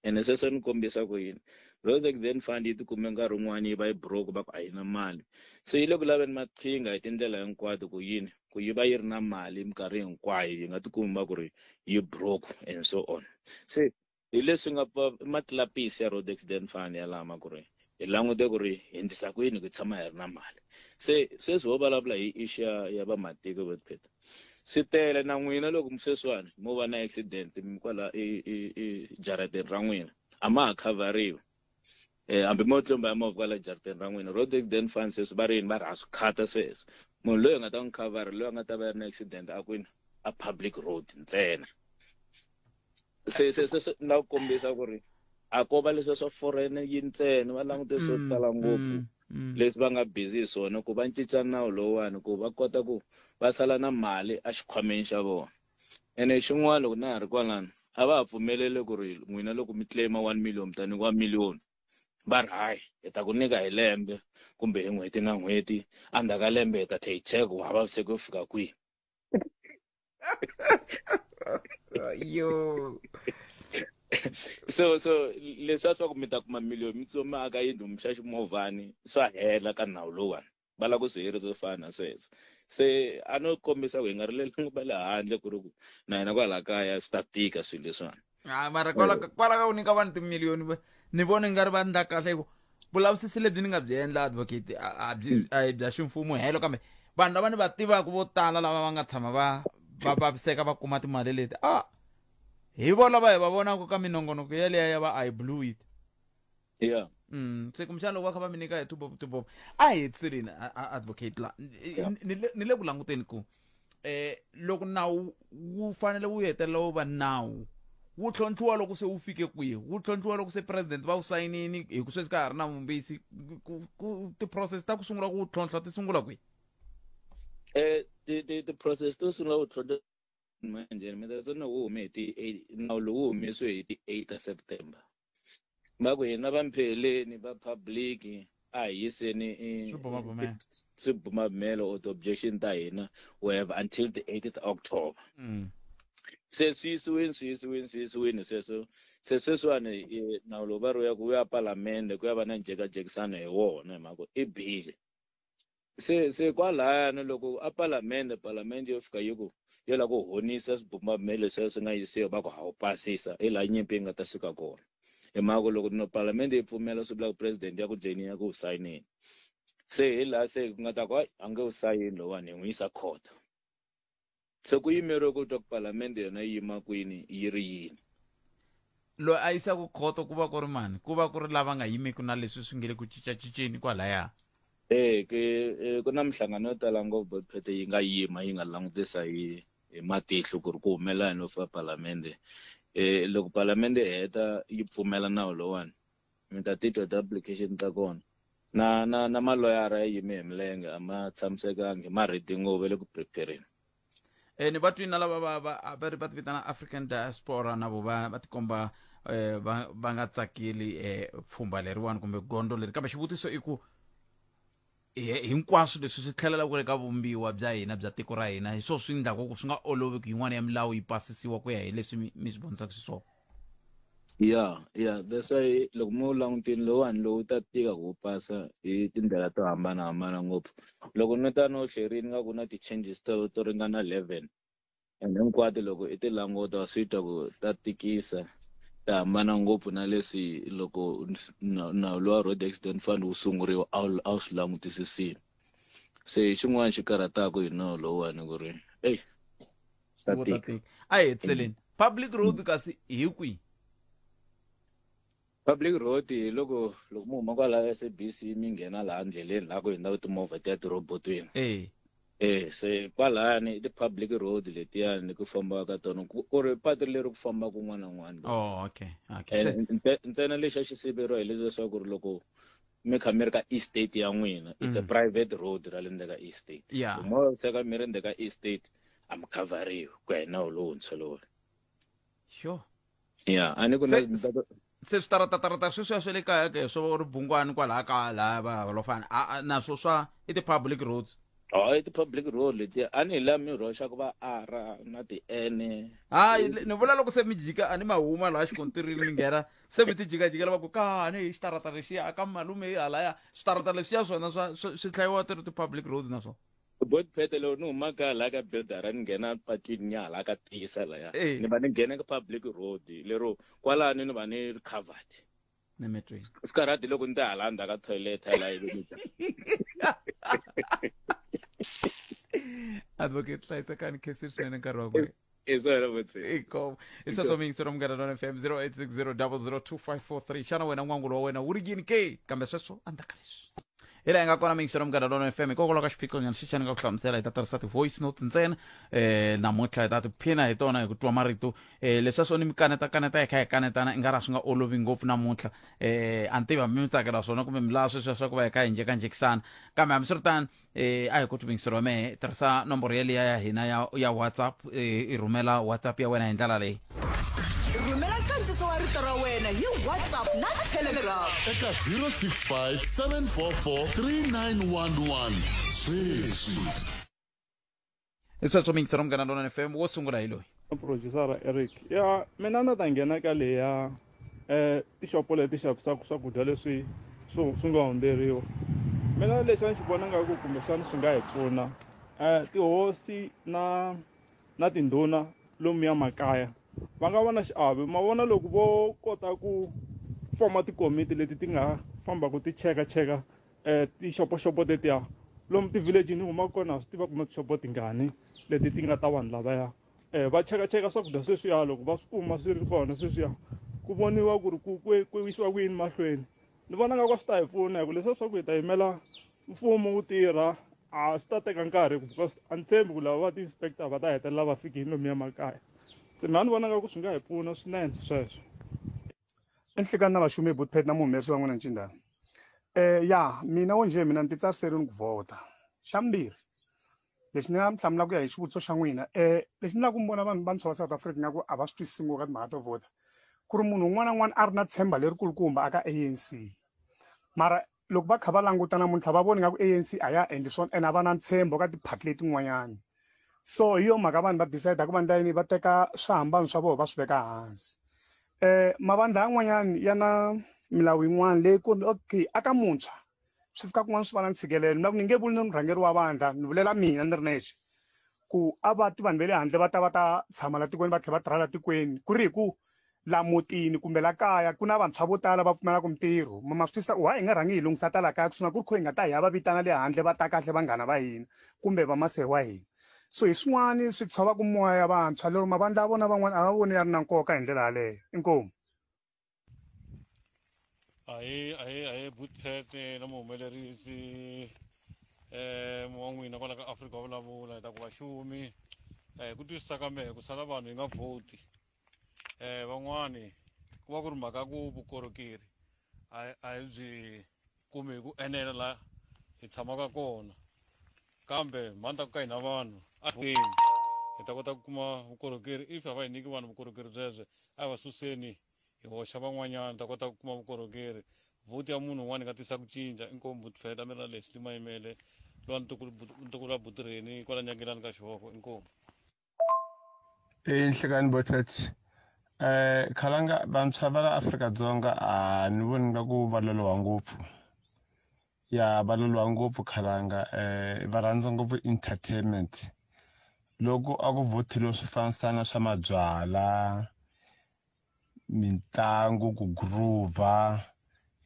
Ene sweswo ni kombisa ku yini road accident fund yi tikume nkarhi wun'wani yi va yi broke va ku a yi na mali, se yi le ku laveni maqhinga hi tindlela hinkwato ku yini ku yi va yi ri na mali minkarhi hinkwayo yi nga tikumi va ku ri yi broke and so on. Se hi leswi nga matlilapisi ya road accident fund ya lama ku ri hi langute ku ri hi endlisa ku yini ku tshama hi ri na mali. Se sweswi ho vulavula hi issue ya vamatiko Phete, swi tele na n'wina loko sweswiwani mo va na accident kwala jarateni ra n'wina a ma ha khavhariwi, hambi mo tlumba ya movha kwala jarateni ra n'wina road accident fund sweswi va ri yini va ri a swi khata sweswi munhu loyi a nga ta n'wi khavhara loyi a nga ta va ri na accident a kwini a public road ntsena. Se se se na ku kombisa ku ri a ko va leswi swa foreign yi ntsena va langute swo tala ngopfu leswi va nga busy hi swona ku va cinca nawu lowuwani ku va kota ku va sala na mali exikhwameni xa vona. Ene xin'wana loko na ha ri kwalano a va ha pfumeleli ku ri n'wina loko mi claim-a 1 million mi ta nyikiwa million, va ri hayi hi ta ku nyika hi lembe kumbe hi n'hweti na n'hweti, endzhaku ka lembe hi ta tlhela hi check ku ha vaviseki yo fika kwihi. Yo. So leswi swa ku mi ta kuma million mi tsoma aka yindlu mi xa ximovhani swa hela ka nawu lowuwani va lava ku swi herisa swo fana na sweswo. Se a no kombisa ku hi nga rileli va le handle ku ri ku na hina kwala kaya swi ta tika swilo leswiwani. Mara kwala ka ku nyika vanhu timiliyoni ni vona nga ri va endla kahle hi ku vulavisisi lebyi ni nga byi endla advocate a byi a hi bya ximfumo helo, kambe vanhu lava ni va tivaka vo tala lava va nga tshama va vaviseka va kuma timali leti hi vona lava hi va vonaka ka minongonoko yaleyo ya va I blew it. Yeah. Se kumbexana loko va kha va mi nyika hi tubobo a hi hetiseleni advocate la ni le ku languteni ku loko nawu wu fanele wu hetelela wu va nawu wu tlhontlhiwa loko se wu fike kwihi, wu tlhontlhiwa loko se president va wu sayinini hi ku sweswi ka ha ri na vumbisi, ku ti-process ta ku sungula ku wu tlhontlha ti sungula kwihi? Ti-process to sungula ku tlhontlha manjheni mi ta tsundzuka wu hume hi ti eight, nawu lowu wu humesiwe hi ti 8 ta September. Va ku hina va mpheleni va public a hi yiseni swibumabumelo or ti-objection ta hina, we have until the 8th October. Se swi yisiwini sweswo. Se sweswiwani nawu lowu va ri ya ku ya palamende ku ya va na njhekanjhekisano hi wona hi mhaka i bile. Se kwalahayani loko a palamende yo fika yi ku yo lava ku honisa swibumabumelo leswiya swi nga yisiwa va ku ha wu pasisa hi laha nyimpi yi nga ta suka kona. Hi mhaka ku loko no palamende yi pfumela swi vula ku president ya ku jeni ya ku wu sayineni. Se hi laha se ku nga ta ku hayi a nge wu sayini lowani hi n'wi yisa court. Se ku yimeriwe ku twa ku palamende yona yi yima kwini yi ri yini. Loyi a yisaka khoto ku va ku ri mani? Ku va ku ri lava nga yimiki na leswi swi nge le ku cincacinceni kwalaya? E ke ku na minhlangano yo tala ngopfu Botpete yi nga yima yi nga langutisa hi hi matihlo ku ri ku humelela yini loko fika palamende. Loko palamende yi heta yi pfumela nawu lowani mi ta titwa ti-application ta kona. Na na na maloyara ya yime hi milenge a ma tshamisekangi ma ready ngopfu va le ku prepare-eni. Ni va twini na lava va va va ri va ti vitana African Diaspora na vo va va tikomba va va nga tsakeli pfhumba leriwani kumbe gondzo leri, kambe xivutiso i ku hinkwaswo leswi swi tlhelela ku ri ka vumbiwa bya hina bya tiko ra hina, hi swona swi endlaka ku swi nga olovi ku yin'wana ya milawu yi pasisiwa ku ya hi leswi mi swi vonisaka xiswona. Ya ya that's why loko mo langutile lowani lowu ta tika ku pasa hi tindlela to hambanahambana ngopfu. Loko no ta no hlerini nga ku na ti-changes to ringana 11 and hinkwato loko i ti languta wa swi twa ku ta tikisa, ta hambana ngopfu na leswi loko nawu lowa Road Accident Fund wu sunguriwa a wu swi langutisisile. Se hi xin'wana xi karhataka hi nawu lowuwani ku ri ey swi ta tika. A hi hetiseleni. Public road kasi hi kwihi? Public road hi loko loko mi huma kwala SABC mi nghena laha ndleleni laha ku hundzaka timovha ti ya tirhobotweni. Se kwalani i ti-public road letiyani ku fambaka ka tona ku ri patu leri ku fambaka kun'wana na kun'wana. Oh, okay, okay. Ntsena lexi a xi siveriwa hi leswaku ri loko mi kha mi ri ka estate ya n'wina, it's a private road ra le ndzeni ka estate. Loko mo vaviseka mi ri ndzeni ka estate a mi khavhariwi ku ya hi nawu lowuntshwa lowu. Sure. Ya, a ni ku na Se switaratatarata sweswiya swa le kaya ke swo ri bungwani kwalaha ka laha va holofana, a naswo swa i ti-public roads. Oh, i ti-public road letiya a ni hi laha mi rhoxaka va R na ti-N. Hayi, ni vula loko se mi jika a ni ma huma laha xikontirini mi nghena se mi ti jikajikela va ku ka ni hi xitarata lexiya ka malume hi halaya, switarata leswiya swona swa swi hlayiwa ti ri ti-public roads na swona. Bot Pete loko ni humaka laha ka builder ni nghena patwini ya hala ka tiyisa laya ni va ni nghena ka public road lero kwalano ni va ni ri covered. Ni mi twini. Swi loko ni ta hala ndzhaku ka toilet hala ivi ni ta. Advocate Hlayisekani khensile swinene nkarhi wa n'wina. Hi swona Bot Pete. Inkomu. Hi sweswo miyingiseri wa Munghana Lonene FM 0860002543. Xana wena n'wangulo wa wena wu ri yini ke? Kambe sweswo endzhaku ka leswi. Hi laha hi nga kona miyingiseri wa Munghana Lonene FM hikokwalaho ka xiphiqo nyana xexi ni nga ku hlamusela hi ta tirhisa ti-voice notes ntsena namuntlha hi ta tiphina hi tona hi ku twa marito leswiya swo ni mi kaneta kaneta hi kha hi kanetana i nga ri a swi nga olovi ngopfu namuntlha a ni tivi hambi mi tsakela swona kumbe mi lava sweswiya swa ku va hi kha hi njhekanjhekisana kambe hambiswiritano a hi ku miyingiseri wa mehe tirhisa nomboro yeliya ya hina ya WhatsApp i rhumela WhatsApp ya wena hi ndlela leyi. Rhumela nkandziso wa rito ra wena hi WhatsApp na Telegram eka 065 744 3911 sweswi. Hi sweswo miyingiseri wa Munghana Lonene FM wo sungula hi loyi. Producer Eric, ya mina na ta nghena ka leya tixopo leti xavisaka swakudya leswi swi nga hundzeriwa. Mina lexi a ni xi vona nga ku kumbexana swi nga hi pfuna tihosi na tindhuna lomuya makaya va nga va na xiave. Ma vona loko vo kota ku foma tikomiti leti ti nga fambaka ti cheka cheka tixopoxopo tetiya lomu ti-village ni humaka kona, swi tiva kuma tixopo tingani leti ti nga ta vanhu lavaya va cheka cheka swakudya sweswiya. Loko va swi kuma swi ri kona sweswiya, ku voniwa ku ri ku yisiwa ku yini mahlweni. Ni vona nga ku swi ta hi pfuna hi ku leswiya swa ku hi ta yimela mfumo wu tirha a swi ta teka nkarhi, because a ni tshembi ku lava va ti-inspector va ta hetelela va fikile lomuya makaya. Se mina ni vona nga ku swi nga hi pfuna swinene sweswo. Enhlekani na vaxumi Botpet na muhumelerisi wa n'wina Ncindana. Ya mina wo njhe mina ni titsariserile ku vhota. Xa vumbirhi lexi ni nga mi hlamula ku ya hi xivutiso xa n'wina lexi ni lava ku mi vona vanhu vantshwa va South Africa nga ku a va swi twisisi ngopfu ka timhaka to vhota, ku ri munhu un'wana na un'wana a ri na tshemba lerikulukumba aka ANC, mara loko va kha va languta namuntlha va vona nga ku ANC a ya endli swona ene a va na ntshembo ka tiphati letin'wanyana. So hi yo mhaka vanhu va decide ku va endla yini, va teka swihambano swa vona va swi veka hansi. Mavandla yan'wanyana ya na milawu yin'wana leyi ku okay aka muntshwa swi fika kun'wana swi va na ntshikelelo. Ni ku ni nge vuli ni murhangeri wa vandla, ni vulela mina ni ri nexe ku Ku a va ti vanhu va le handle va ta va ta tshama la tikweni va tlhela va tirha la tikweni ku ri hi ku la mutini kumbe la kaya ku na vantshwa vo tala va pfumalaka mintirho. Ma swi twisisa why hi nga rhangi hi lunghisa ta la kaya ku sungula ku ri kho hi nga ta hi ya va vitana le handle va ta kahle vanghana va hina kumbe vamasehi wa hina. So hi swin'wani swi tshovaka moya ya vantshwa lero mavandla ya vona van'wani a va voni ya ri na nkoka hi ndlela yaleyo. Inkomu. Ahee ahee ahee Bootpet na muhumelerisi wa n'wina kwala ka Afrika wa vulavula hi ta ku vaxumi ku twisisa ka mehe ku sala vanhu hi nga vote van'wani ku va ku ri mhaka ku vukorhokeri a hi byi kumi hi ku enela la hi tshamaka kona kambe mhani ta ku ka hina vanhu a hi hi ta kota ku kuma vukorhokeri if a va hi nyiki vanhu vukorhokeri byebyo a hi va suseni hi hoxa van'wanyana hi ta kota ku kuma vukorhokeri vhoti ya munhu un'wana yi nga tisa ku cinca inkomu butfeta mi ri na leswi mayimele lowa ntukulu wa butirheni kwala nyangelani ka xihoko inkomu. E nhlekani Botet khalanga vantshwa va la Afrika-Dzonga a ni voni nga ku va loloha ngopfu ya va loloha ngopfu khalanga va rhandza ngopfu entertainment loko a ku vhotheliwa swi fanisana swa mabyala mitlangu ku groove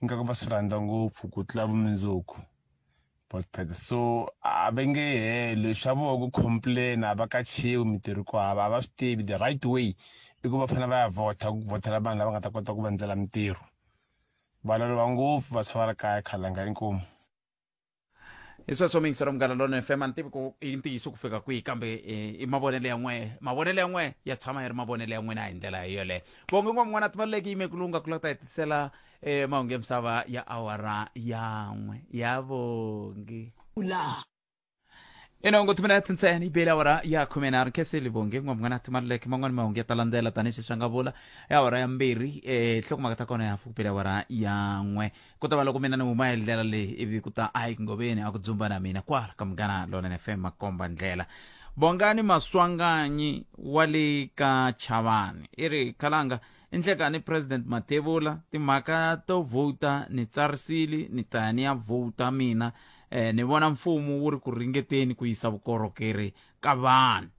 ingaku va swi rhandza ngopfu ku tlula vumundzuku but so a va nge heli swa vona ku complain a va kachiwi mintirho ku hava a va swi tivi the right way i ku va fanele va ya vhota ku vhotela vanhu lava nga ta kota ku va endlela mintirho va loloha ngopfu vantshwa va le kaya khalanga inkomu. Hi sweswo miyingiselo Munghana Lonene FM a ni tivi ku i ntiyiso ku fika kwihi kambe i mavonelo ya n'we mavonelo ya n'we ya tshama ya ri mavonelo ya n'wina hi ndlela yoleyo. Vonge n'wa mun'wana timaluleki yime ku lunga ku la ta hi tisela mahungu ya misava ya awara ya n'we ya vongi. Ina ngo timinete ntsena yi bele awara ya 13 khenseli vonge n'wa mun'wana timaluleki man'wani mahungu ya ta landzela tanihi sweswi a nga vula ya awara ya 2 nhlokomhaka ta kona ya hafu ku bele awara ya 1. Ku ta va loko mina ni huma hi ndlela leyi ivi ku ta Ike Ngoveni a ku dzumba na mina kwala ka Munghana Lonene FM makomba ndlela. Bongani Maswanganyi wa le ka Chavani i ri khalanga i nhlekani President Mathebula timhaka to vhota ni tsarisile ni ta ya ni ya vhota mina ni vona mfumo wu ri ku ringeteni ku yisa vukorhokeri ka vanhu.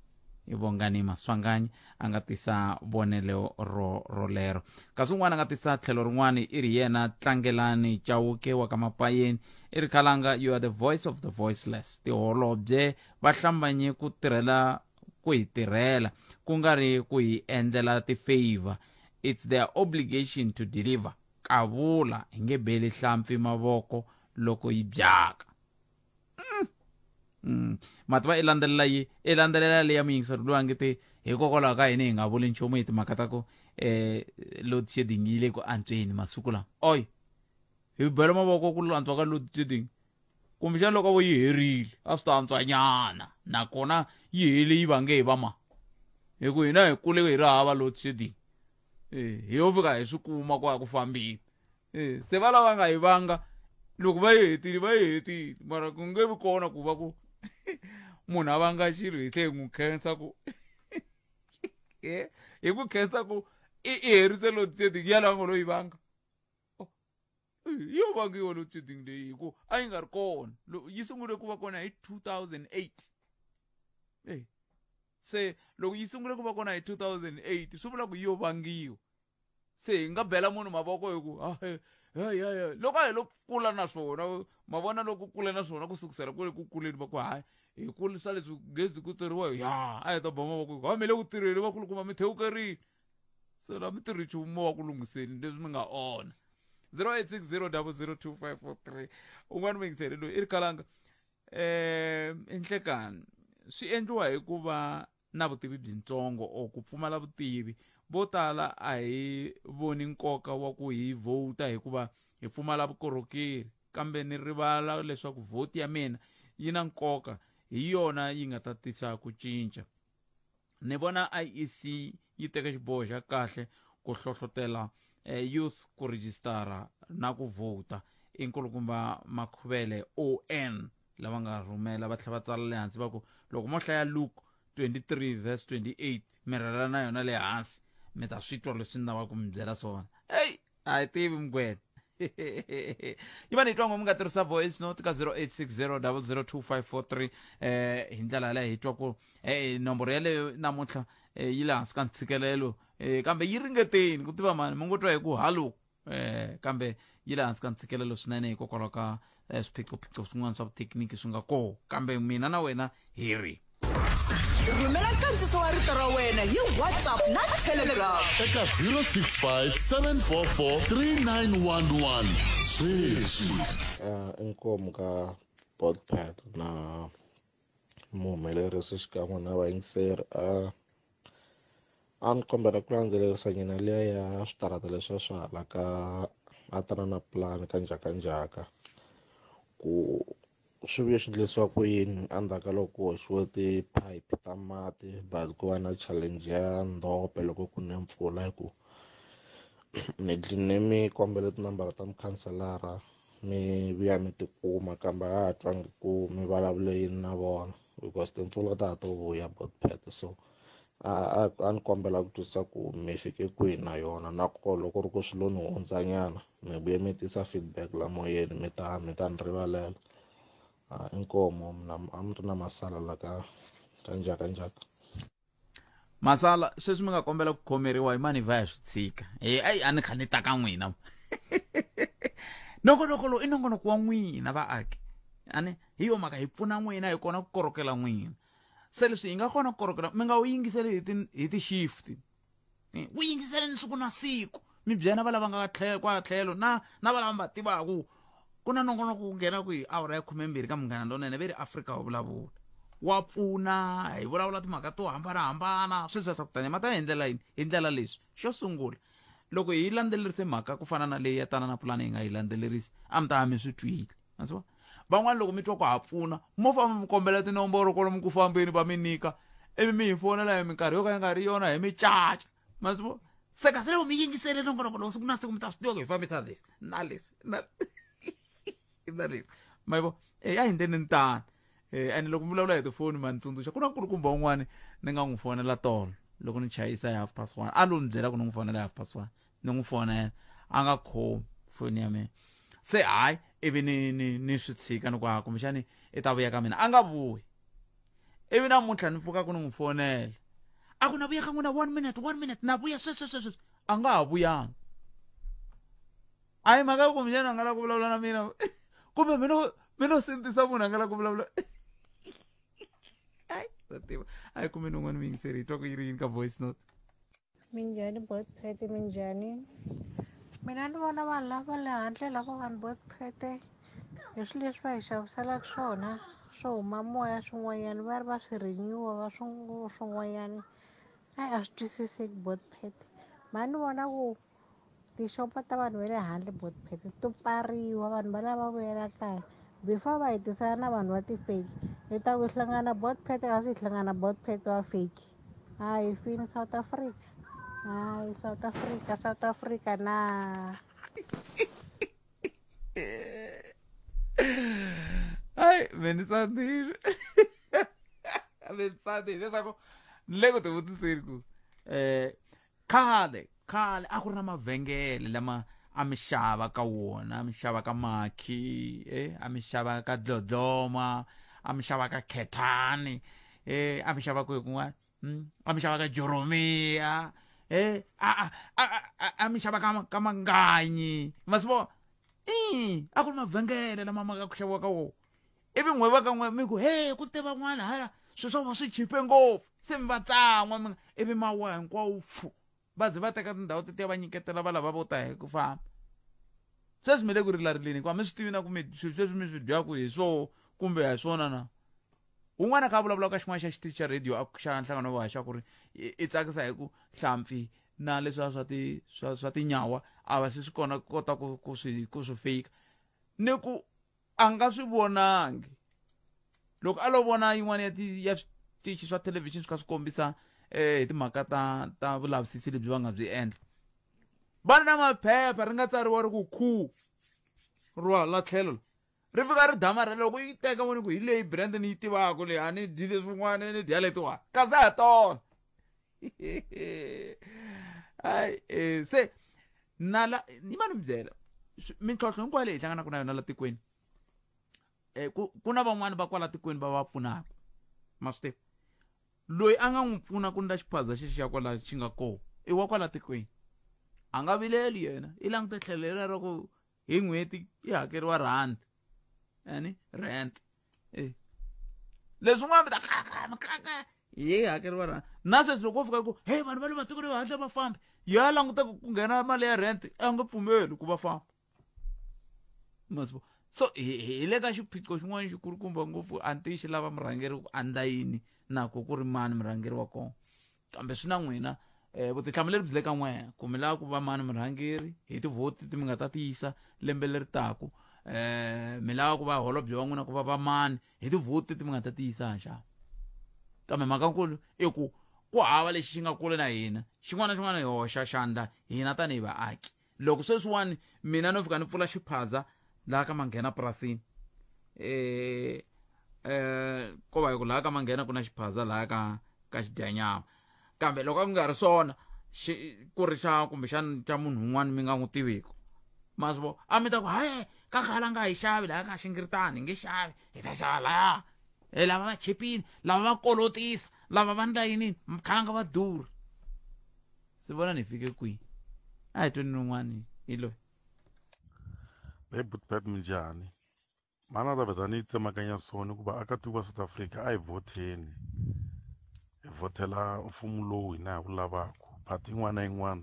I Bongani Maswanganyi a nga tisa vonelo ro rolero. Kasi un'wana a nga tisa tlhelo rin'wana i ri yena Tlangelani Chauke wa ka Mapayeni i ri khalanga you are the voice of the voiceless. Tiholobye va hlambanye ku tirhela ku hi tirhela ku nga ri ku hi endlela ti-favor. It's their obligation to deliver. Kavula hi nge beli hlampfi mavoko loko yi byaka. Mativa i landzelela yi i landzelela leya muyingiseri loyi a nge te hikokwalaho ka yini hi nga vuli nchumu hi timhaka ta ku load shedding yi le ku antsweni masiku lawa. Oy hi bela mavoko ku antswa ka load shedding kumbexana loko vo yi herile a swi ta antswa nyana nakona yi hele yi vange hi va ma hi ku hina hi kule hi ri hava load shedding hi yo fika hi swi kuma ku a ku fambile. Se va lava nga yi vanga loko va yi hetile va yi hetile mara ku nge vi kona ku va ku munhu a vanga xilo hi tlhe hi n'wi khensa ku hi ku khensa ku i herise load shedding ya lava nga lo yi vanga. Yo vangiwa load shedding leyi hi ku a yi nga ri kona yi sungule ku va kona hi 2008. Se loko yi sungule ku va kona hi 2008 swi vula ku yo vangiwa. Se hi nga bela munhu mavoko hi ku loko a hi lo kula na swona ma vona loko kula na swona ku sukusela kule ku kuleni va ku hayi hi kulisa leswi gezi ku tirhiwa ya a hi ta ba mavoko hi mi le ku tirheni va kulukumba mi thewukerile se la mi tirhi nchumu wa ku lunghiseni leswi mi nga onha. 0860002543 un'wana muyingiseri loyi i ri kalanga enhlekani swi endliwa hi ku va na vutivi byintsongo or ku pfumala vutivi. Vo tala a hi voni nkoka wa ku hi vhota hikuva hi pfumala vukorhokeri kambe ni rivala leswaku vhoti ya mina yi na nkoka hi yona yi nga ta tisa ku cinca. Ni vona IEC yi teka xiboho xa kahle ku hlohlotela youth ku rejistara na ku vhota. I nkulukumba Makhuvele ON lava nga rhumela va tlhela va tsala le hansi va ku loko mo hlaya Luke 23 verse 28 mi rhela na yona le hansi mi ta swi twa leswi ni lavaka ku mi byela swona. Ey a hi tivi mugwena. Yi va ni twa ngo mi nga tirhisa voice note ka 0860002543. Hi ndlela yaleyo hi twa ku nomboro yaleyo namuntlha yi le hansi ka ntshikelelo, kambe yi ringeteni ku tiva mani mi ngo twa hi ku halo, kambe yi le hansi ka ntshikelelo swinene hikokwalaho ka swiphiqophiqo swin'wana swa vuthekiniki swi nga koho, kambe mina na wena hi ri Rhumela nkandziso wa rito ra wena hi WhatsApp na Telegram eka 065 744 3911 sweswi. Inkomu ka Botpad na muhumelerisi xikan'we na vayingiseri. A ni kombela ku landzelerisa nyina liya ya switarata leswiya swa hala ka a tana na pulani ka njhakanjhaka, ku swi vuye swi endlisiwa ku yini endzhaku ka loko ku hoxiwe tiphayiphi ta mati, but ku va na challenge ya ndhope loko ku ne mpfula, hi ku ni dline mi kombela tinambara ta mukhanselara mi vuya mi tikuma, kambe a ha twangi ku mi vulavule yini na vona, because timpfula ta ha to vuya Botpet. So a ni kombela ku twisisa ku mi fike kwihi na yona, na koho loko ri ku swi lo ni hundzanyana mi vuye mi tisa feedback la moyeni, mi ta ni rivalela. Inkomo mina a mi ri na masala la ka njhakanjhaka. Masala sweswi mi nga kombela ku khomeriwa hi mani va ya swi tshika e ayi a ni kha ni ta ka n'wina. Nongonoko lowu i nongonoko wa n'wina vaaki, ani hi yo mhaka hi pfuna n'wina, hi kona ku korokela n'wina. Se leswi hi nga kona ku korokela, mi nga wu yingiseli hi ti-shift, wu yingiseleni siku na siku, mi byela va lava nga tlhelo kwa tlhelo na va lava va tivaku ku na nongonoko ku nghena ku hi awara ya 12 ka Munghana Lonene ve ri Afrika wa Vulavula, wa pfuna hi vulavula timhaka to hambanahambana. Sweswi swa ku taniya ma ta hi ndlela yini? Hi ndlela leswi, xo sungula, loko hi landzelerise mhaka ku fana na leyi ya tana na pulani, hi nga yi landzelerisi, a mi ta mi swi twile ma van'wana. Loko mi twa ku ha pfuna, mo famba mi kombela tinomboro kwalomu ku fambeni, va mi nyika, ivi mi hi fonela hi minkarhi yo ka yi nga ri yona, hi mi caca ma swi vona. Se kasi loko mi yingisele nongonoko lowu siku na siku, mi ta swi tiva ku hi fambisa leswi na leswi na leswi, ma yi vo e a hi ndleni ni tani. Ene loko mi vulavula hi tifoni, ma ni tsundzuxa ku na nkulukumba un'wani ni nga n'wi fonela tolo loko ni chayisa hi 1:30. A lo ni byela ku ni n'wi fonela hi 1:30, ni n'wi fonela, a nga khomi foni ya mina. Se hayi, ivi ni swi tshika, ni ku ha kumbexani i ta vuya ka mina, a nga vuyi. Ivi namuntlha ni pfuka ku ni n'wi fonela, a ku na vuya ka n'wina, one minute, one minute, na vuya sweswi sweswi sweswi. A nga ha vuyanga. A hi mhaka kumbexani a nga lava ku vulavula na mina, kumbe mi no sindzisa munhu a nga lava ku vulavula. Ai swa tiva a hi kumeni un'wana muyingiseri, hi twa ku yi ri yini ka voice note. Minjhani Botpet, minjhani? Mina ni vona vanhu lava le handle lava vanhu Botpet hi swilo leswi va hi xaviselaka swona swo huma moya, swin'wanyana va ri va swi renewa va swin'wanyana, a swi twisiseki Botpet. Ma ni vona ku tixopo ta vanhu va le handle Botpet to pfariwa, vanhu va lava vuyela kaya before va hi tisela na vanhu va ti-fake. Hi ta ku hi hlangana Botpet, kasi hi hlangana Botpet wa fake. Hayi fini South Africa, hayi South Africa, South Africa na. Hayi, me ni tsandzile, me ni tsandzile leswaku ni le ku tivutiseni ku khale khale a ku ri na mavhengele lama a mi xava ka wona, a mi xava ka Makhi, a mi xava ka Dlodloma, a mi xava ka Khethani, a mi xava kwihi kun'wana, a mi xava ka Joromia, a mi xava ka Manganyi, ma swi vona i a ku ri mavhengele lama ma nga ku xaviwa ka wona. Ivi n'we va ka n'we mi ku he ku te van'wana hala, swilo swa vona swi chipe ngopfu, se mi va tsan'wa mi ivi ma wa hinkwawo pfu, va ze va teka tindhawu tetiya va nyiketela va lava vo ta hi ku famba. Sweswi mi le ku rilarileni hikuva mi swi tivi na ku mi swilo sweswi mi swi dyaku hi swoho kumbe a hi swona na. Un'wana ka vulavula ka xin'wana xa xitichi xa radio a xa nhlangano wa haxa ku ri i tsakisa hi ku hlampfi na leswiya swa tinyawa a va se swi kona kota ku swi fika, ni ku a nga swi vonangi loko a lo vona yin'wana ya switichi swa thelevhixini swi kha swi kombisa hi timhaka ta vulavisisi lebyi va nga byi endla, va ri na maphepha ri nga tsariwa ri ku khu ro la tlhelo ri fika ri damarhela. Loko yi teka voni ku hi leyi brand ni yi tivaka leyi, a ni dyi leswin'wana, ni dya letiwani kasi a hi tona. Hayi, se nala ni ma ni byela Mintlhontlho hinkwayo leyi hi hlanganaka na yona la tikweni, ku na van'wani va kwala tikweni va va pfunaka. Ma swi tiva, loyi a nga n'wi pfuna ku ndla xiphaza xexi xa kwala xi nga kona i wa kwala tikweni, a nga vileli yena, i langute tlhelo leriya ra ku hi n'hweti i hakeriwa rand yani rent. Leswin'wana mi ta kaka hi hakeriwa rand. Na sweswi loko wo fika ku hey, vanhu va le matikweni yo hatla va famba, ya languta ku nghena mali ya rent, a nga pfumeli ku va famba. Masivo so hi le ka xiphiqo xin'wana xikulukumba ngopfu. A ni tivi xi lava murhangeri ku andla yini nako ku ri mani murhangeri wa kona, kambe swi na n'wina, vutihlamuleri byi le ka n'wehe ku mi lava ku va mani murhangeri hi tivhoti ti mi nga ta tiyisa lembe leri taku. Mi lava ku va holobye wa n'wina ku va va mani hi tivhoti ti mi nga ta tiyisa xa. Kambe mhaka nkulu i ku ku hava lexi xi nga kule na hina, xin'wana na xin'wana hi hoxa xandla hina tanihi vaaki. Loko sweswiwani mina no fika ni pfula xiphaza laha ka Manghena purasini, ko va hi ku laha ka Manghena ku na xiphaza laha ka xidyanyama, kambe loko a ku nga ri swona ku ri xa kumbexana xa munhu un'wana mi nga n'wi tiviku, ma swi vo a mi ta ku hayi ka khala nga hi xavi laha ka xingiritani, hi nge xavi, hi ta xava laya, hi lava va chipini, lava va kolotisa, lava va ndla yini, khalanga va durha. Swi vona ni fike kwihi? A hi tweni rin'wani hi loyi. Hey Boetpet, minjhani? Mana ta vheta ni yi tsemakanya soni ku vaakatiko va South Africa a hi vhoteni, hi vhotela mfumo lowu hina hi wu lavaka. Party yin'wana na yin'wana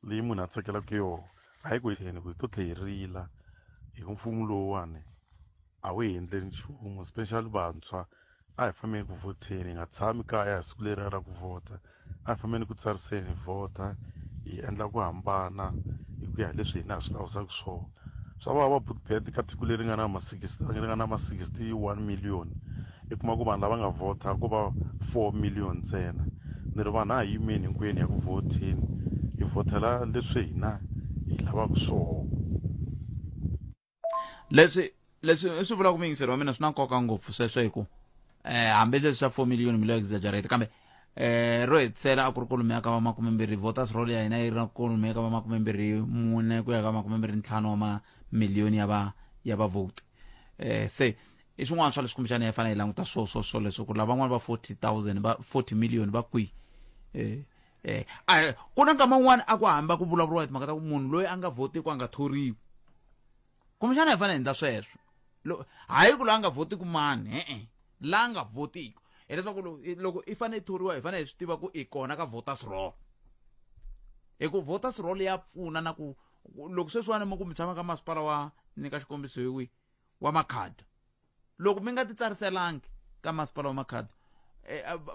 leyi munhu a tsakelaka yona a yi ku hi ku hi to tlhe hi rila hi ku mfumo lowuwani a wu hi endleli nchumu, especially vantshwa. A hi fambeni ku vhoteni, hi nga tshami kaya hi siku leriya ra ku vhota. A hi fambeni ku tsariseni hi vhota, hi endla ku hambana hi ku ya hi leswi hina hi swi lavisaka swona. Swa vava Boetpet ka tiko leri nga na ma sixty, leri nga na ma 61 million, i kuma ku vanhu lava nga vhota ko va 4 million ntsena. Ni ri vanhu a hi yimeni hinkwenu ya ku vhoteni, hi vhotela leswi hina hi lavaka swona. Leswi swi vulaka muyingiseri wa mina swi na nkoka ngopfu sweswo, hi ku hambileswi swa 4 million mi lo exaggerate, kambe ro hetisela a ku ri kwalomuya ka va 20 voters roll ya hina yi ri na kwalomuya ka va 24 ku ya ka 25 wa mamiliyoni ya va vote. Se i swin'wana swa leswi kumbexana hi fanele hi languta swo leswo ku lavan'wana va 40,000 va 40 million va kwihi. Ku na nkama wun'wana a ku hamba ku vulavuriwa hi timhaka ta ku munhu loyi a nga votiku a nga thoriwi, kumbexana hi fanele hi endla sweswo. Hayi ku loyi a nga votiku mani, e-e, la nga votiku hileswaku loko i fanele i thoriwa, hi fanele hi swi tiva ku i kona ka voters roll, hi ku voters roll ya pfuna na ku loko sweswiwani mi ku mi tshama ka masipala wa nyika xikombiso hi wihi wa Makhado, loko mi nga ti tsariselangi ka masipala wa Makhado,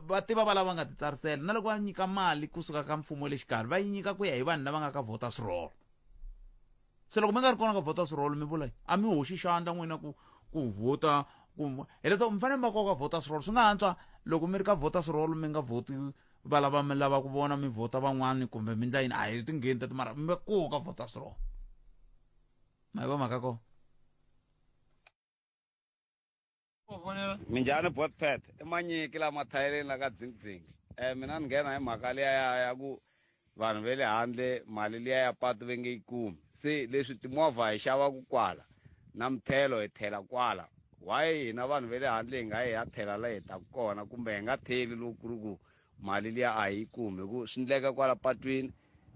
va tiva va lava nga ti tsarisela, na loko va nyika mali kusuka ka mfumo le xikarhi va yi nyika ku ya hi vanhu lava nga ka voters roll. Se loko mi nga ri kona ka voters roll, mi vula a mi hoxi xandla n'wina ku vhota ku hileswaku mi fanele mi va koka voters roll. Swi nga antswa loko mi ri ka voters roll mi nga vhoti va lava mi lava ku vona mi vhota van'wani kumbe mi ndla yini, a hi tingheni tati, mara mi va koka voters roll. Ma yi va mhaka kona. Minjhani Boetpet? I Manyiki lama thayeleni la ka dzingidzingi. Mina ni nghena hi mhaka liya ya ku vanhu ve le handle mali liya ya patu ve nge yi kumi. Se leswi timovha hi xavaku kwala na mithelo hi thela kwala, why hina vanhu ve le handle hi nga yi hi ya thela la hi taku kona, kumbe hi nga theli loko ku ri ku mali liya a hi yi kumi? Hi ku swi ndleka kwala patwini,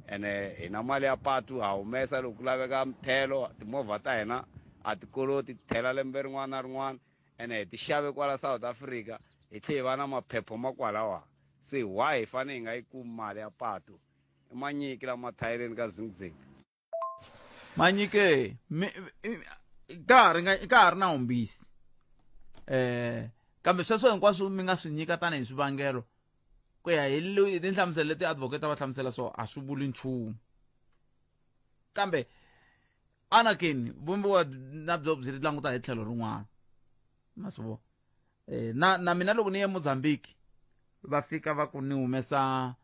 ene hina mali ya patu ha humesa loko ku laveka mithelo. Timovha ta hina a ti koloti, ti thela lembe rin'wana na rin'wana, ene hi ti xave kwala South Africa, hi tlhe hi va na maphepha ma kwalawa. Se why hi fanele hi nga yi kumi mali ya patu? I Manyiki lama thayeleni ka dzingidzingi. Manyike, ka ha ri na wumbisi, kambe sweswo hinkwaswo mi nga swi nyika tanihi swivangelo ku ya hi tinhlamuselo leti advocate va hlamusela, so a swi vuli nchumu. Kambe anakeni vumbiwa na byo byi languta hi tlhelo rin'wana, ma swi vona. Na mina loko ni ye Mozambique, va fika va ku ni humesa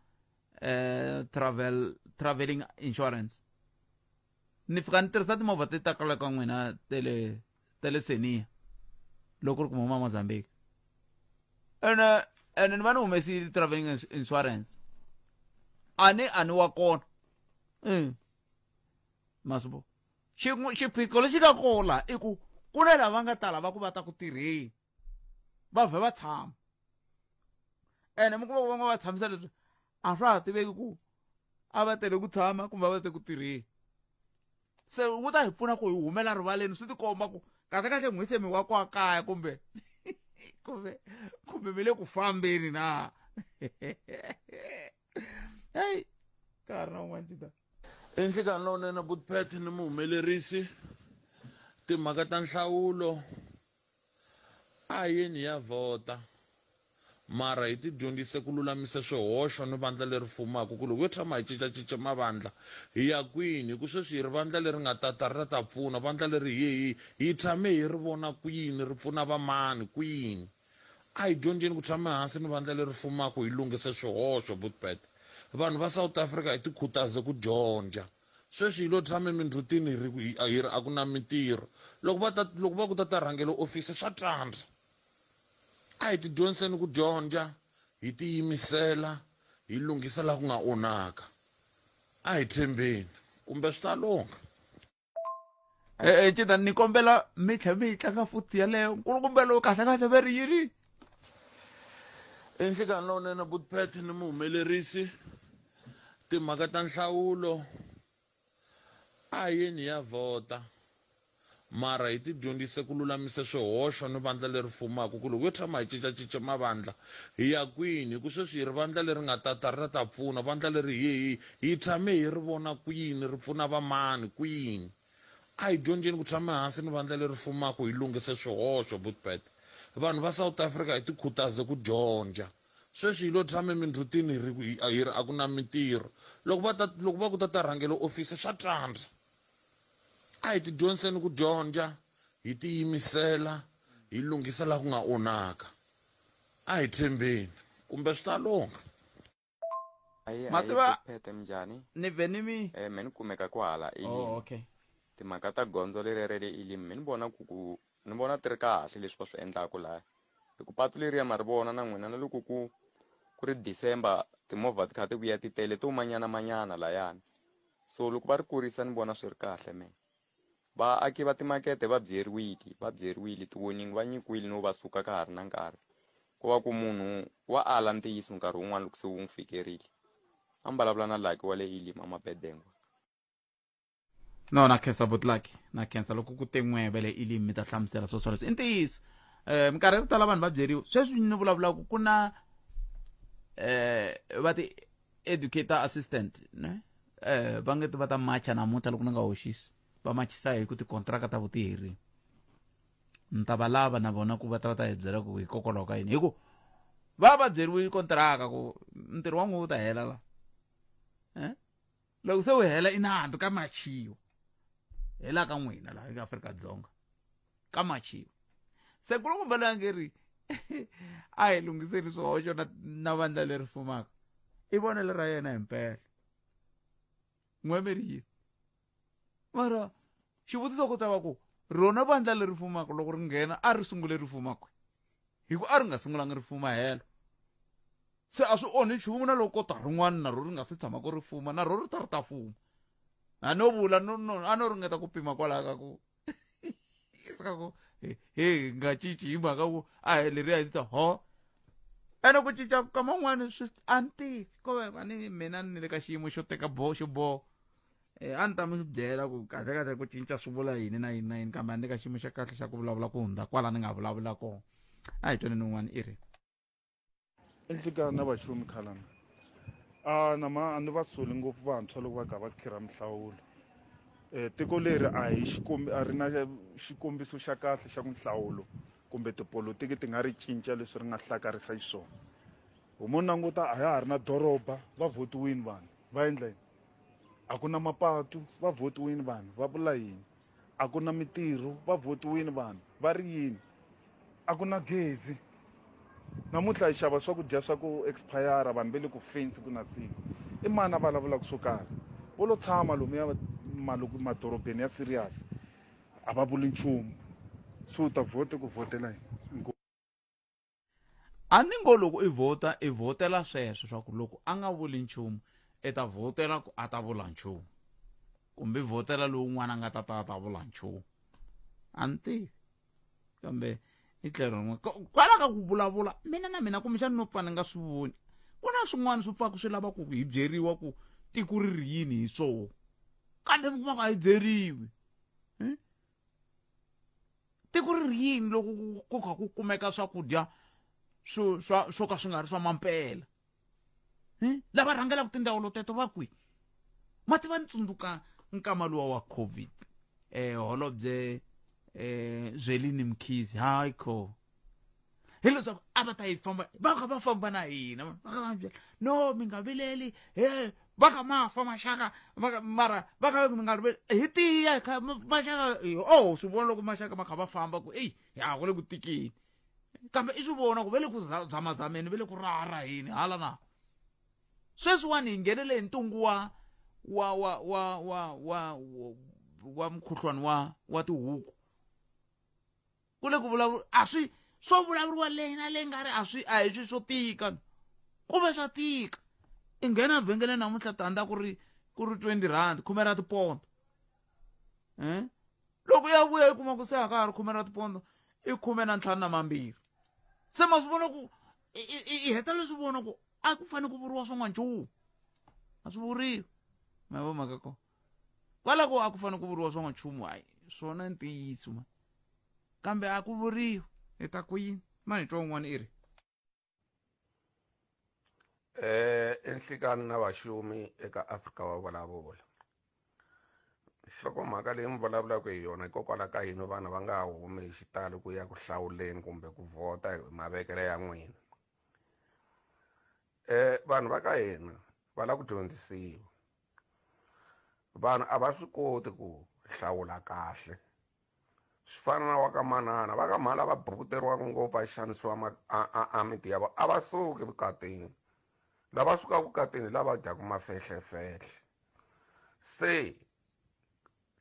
traveling insurance, ni fika ni tirhisa timovha ti ta kwala ka n'wina tele Seniya loko ri ku huma Mozambique, ene ni va ni humesile traveling insurance, a ni wa kona. Ma swi vona. Xin'we xiphiqo lexi nga kona i ku ku na lava nga ta lava ku va ta ku tirheni va vhe va tshama ene mi kuma ku va nga va tshamisa leswi a swa ha tiveki ku a va tele ku tshama kumbe a va te ku tirheni se wu ta hi pfuna ku hi humela rivaleni swi tikomba ku kahle kahle n'wi se mi wa kwa kaya kumbe kumbe kumbe mi le ku fambeni na heyi ka ha ri na un'wana cita Enhlekani lowunene Butpet ni muhumelerisi timhaka ta nhlawulo a hi yeni hi ya vhota mara hi ti dyondzise ku lulamisa swihoxo ni vandla leri fumaka ku loko yo tshama hi cincacinca mavandla hi ya kwini hi ku sweswi hi ri vandla leri nga tata ri ta ta pfuna vandla leri hi hi hi tshame hi ri vona kwini ri pfuna vamani kwini A hi dyondzeni ku tshama ehansi ni vandla leri fumaka hi lunghise swihoxo, Butpet. Vanhu va South Africa hi tikhutaze ku dyondza. Sweswi hi lo tshama emindzhutini hi ri hi ri a ku na mintirho. Loko va ta loko va ku ta ta rhangela ofisi swa tsandza. A hi tidyondziseni ku dyondza, hi tiyimisela, hi lunghisa laha ku nga onhaka. A hi tshembeni kumbe swi ta lungha. Eh, eh, cita ni kombela mi tlhela mi yi tlanga futhi yaleyo nkulukumba lowu kahle kahle ve ri yini Enhlekani lowunene Butpet ni muhumelerisi timhaka ta nhlawulo a hi yeni hi ya vhota mara hi tidyondzise ku lulamisa swihoxo ni vandla leri fumaka ku loko yo tshama hi cincacinca mavandla hi ya kwini hi ku sweswi hi ri vandla leri nga tata ri ta ta pfuna vandla leri hi hi hi tshame hi ri vona kwini ri pfuna vamani kwini a hi dyondzeni ku tshama ehansi ni vandla leri fumaka hi lunghise swihoxo Butpet vanhu va South Africa hi tikhutaze ku dyondza sweswi hi lo tshama emindzhutini hi ri hi ri a ku na mintirho loko va ta loko va ku ta ta rhangela ofisi swa tsandza a hi tidyondziseni ku dyondza hi tiyimisela hi lunghisa laha ku nga onhaka a hi tshembeni kumbe swi ta lungha Ayi, ayi, Mativa- Pete minjhani? ni vhe ni mi Eh, me ni kumeka kwahala Elim. oh, okay Timhaka ta gondzo leriya ra le Elim me ni vona ku ku ni vona ti ri kahle leswi va swi endlaku laya. Hi ku patu leriya ma ri vona na n'wina na loko ku ku ri December timovha ti kha ti vuya ti tele to manyana manyana layani. So loko va ri kurisa ni vona swi ri kahle me. Vaaki va timakete va byeriwile, va byeriwile, ti-warning va nyikiwile no va suka ka ha ri na nkarhi. Ko va ku munhu wa ala ntiyiso nkarhi wun'wani loko se wu n'wi fikerile. A mi vulavula na Lucky wa le Elim aMabedengwa. No na khensa but Lucky na khensa loko ku te n'we va le Elim mi ta hlamusela swo swoleswo i ntiyiso um minkarhi ya ku tala vanhu va byeriwa sweswi ni vulavulaka ku na um va ti educator assistant ne eh va nge va ta macha namuntlha loko ni nga hoxisi va machisa hi ku tikontraka ta vo ti herile ni ta va lava na vona ku va ta va ta hi byela ku hikokwalaho ka yini hi ku va va byeriwe kontraka ku ntirho wa n'we wu ta hela la eh loko se wu hela i nandzu ka machiwa hela ka n'wina laha eka Afrika-Dzonga ka machiwa se kulukumba loyi a nge ri a hi lunghiseni swihoxo na, na vandla leri fumaka i vonelo ra yena himpela n'wemeri yini mara xivutiso ku ta va ku rona vandla leri fumaka loko ri nghena a ri sungule ri fuma kwi hi ku a ri nga sungulanga ri fuma helo se a swi onhi nchumu na loko ko ta rin'wana na ro ri nga se tshama ku ri fuma na ro ri ta ri ta fuma a no vula no no a no ringeta ku pima kwalaho ka ku ka ku he nga cinci hi mhaka ku a hi leriya hi ta ho ene ku cinca ka man'wani swi a ni tivi ko va ni mina ni le ka xiyimo xo teka boho xiboho eh, a ni ta mi byela ku kahle kahle ku cinca swi vula yini na yini na yini kambe a ni le ka xiyimo xa kahle xa ku vulavula ku hundza kwala ni nga vulavula kona a hi tweni ni un'wana i ri Enhlekani na vaxumi khalanga a na ma a ni va soli ngopfu vantshwa loko va kha va khirha minhlawulo um tiko leri a hi xikombi a ri na xikombiso xa kahle xa ku nhlawulo kumbe tipolotiki ti nga ri cinca leswi ri nga hlakarisa xiswona homo languta a ya ha ri na doroba va vhotiwini vanhu va endla yini a ku na mapatu va vhotiwini vanhu va vula yini a ku na mitirho va vhotiwini vanhu va ri yini a ku na gezi namuntlha hi xava swakudya swa ku expire vanhu va le ku feni siku na siku i mani a vulavulaka swo karhi vo lo tshama lomuya madorobeni ya serious a va vuli nchumu so u ta vhota ku vhotela yini A ni ngo loko i vhota i vhotela sweswo swa ku loko a nga vuli nchumu i ta vhotela ku a ta vula nchumu. Kumbe vhotela lowun'wana a nga ta ta ta vula nchumu. A ni tivi. Kambe i tlhelo rin'wana. Kwala ka ku vulavula mina na mina kumbexana no pfa ni nga swi voni. Ku na swin'wana swi pfaka swi lava ku hi byeriwa ku tiko ri ri yini hi swona. Kambe mi kuma ku a hi byeriwi. Tiko ri ri yini loko ku kha ku kumeka swakudya swo swa swo ka swi nga ri swa mampela. Lava rhangelaka tindzawulo teto va kwihi? Ma tiva ni tsundzuka nkama luwa wa COVID. Holobye Zwelini Mkhize, hayi kho. Hi leswaku a va ta yi famba, va kha va famba na hina. Va kha va byela, no mi nga vileli, he va kha ma fa maxaka, va kha, mara va kha mi nga vileli. Hi tiya kha maxaka, oh swi vona loko maxaka ma kha va famba ku, ey, ya ku le ku tikeni. Kambe i swi vona ku ve le ku zamazameni, ve le ku raharaheni hala na. Sweswiwani hi nghenele hi ntungu wa wa wa wa wa wa wa mukhuhlwani wa wa tihuku. Ku le ku vulavula a swi swo vulavuriwa leyi na leyi nga ri a swi a hi swi swo tika. Ku ve swa tika. I nghena vhengeleni namuntlha tandza ku ri 20 rand, khume ra tipondo. Loko ya vuya yi kuma ku se a ka ha ri khume ra tipondo, i 15 na mambirhi. Se ma swi vona ku i heta leswi vona ku a ku fanele ku vuriwa swin'wana nchumu. A swi vuriwi. Ma vo mhaka kona. Kwalako a ku fanele ku vuriwa swin'wana nchumu, hayi swona ntiyiso ma. Kambe a ku vuriwi. Hi ta ku yini? Mani twa un'wana i ri. Enhlikani na vaxumi eka Afrika wa vulavula. Nhlokomhaka leyi mi vulavulaka hi yona hikokwalaho ka yini vanhu va nga ha humi hi xitalo ku ya ku hlawuleni kumbe ku vhota hi mavekelo ya n'wina. Vanhu va ka hina va lava ku dyondzisiwa. Vanhu a va swi koti ku hlawula kahle. Swi fana na wa ka manana, va ka mhani lava bukuteriwaka ngopfu va xanisiwa a miti ya vona a va suki vukatini. Lava sukaka vukatini lava dyaka mafehlefehle. Se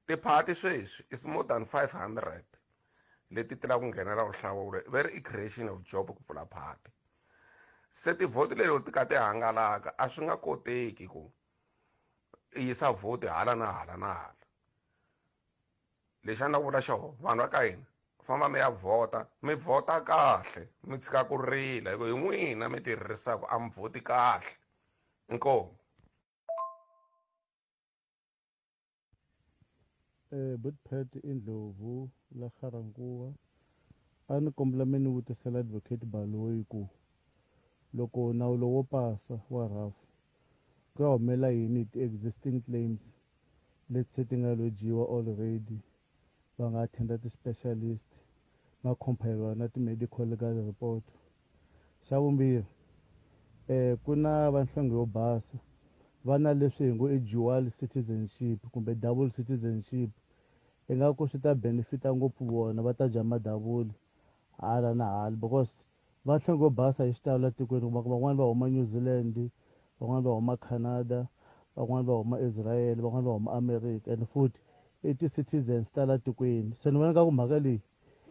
tiphati sweswi is more than 500 leti ti lava ku nghenela ku hlawula, va ri i creation of job ku pfula phati. Se tivhoti leti ti ka ti hangalaka a swi nga koteki ku yisa vhoti hala na hala na hala. Lexi a ni la ku vula xona, vanhu va ka hina famba mi ya vhota, mi vhota kahle, mi tshika ku rila hi ku hi n'wina mi ti ririsaka a mi vhoti kahle. Inkomu. Butpet i Ndlovu la Ga-Rankuwa. A ni kombela mi ni vutisela Advocate Baloyi ku loko nawu lowo pasa wa RAF ku ya humela yini hi ti-existing claims leti se ti nga lojiwa already, va nga attenda ti-specialist ma compile na ti-medical legal report. Xa vumbirhi, ku na vanhlonge yo basa va na leswi hi ngo i dual citizenship kumbe double citizenship, ingaku swi ta benefita ngopfu vona, va ta dya madavuli hala na hala because va nhlonge yo basa hi xitalo la tikweni, kuma ku van'wani va huma New Zealand, van'wani va huma Canada, van'wani va huma Israel, van'wani va huma America, and futhi i ti-citizens ta la tikweni. Se ni vona nga ku mhaka leyi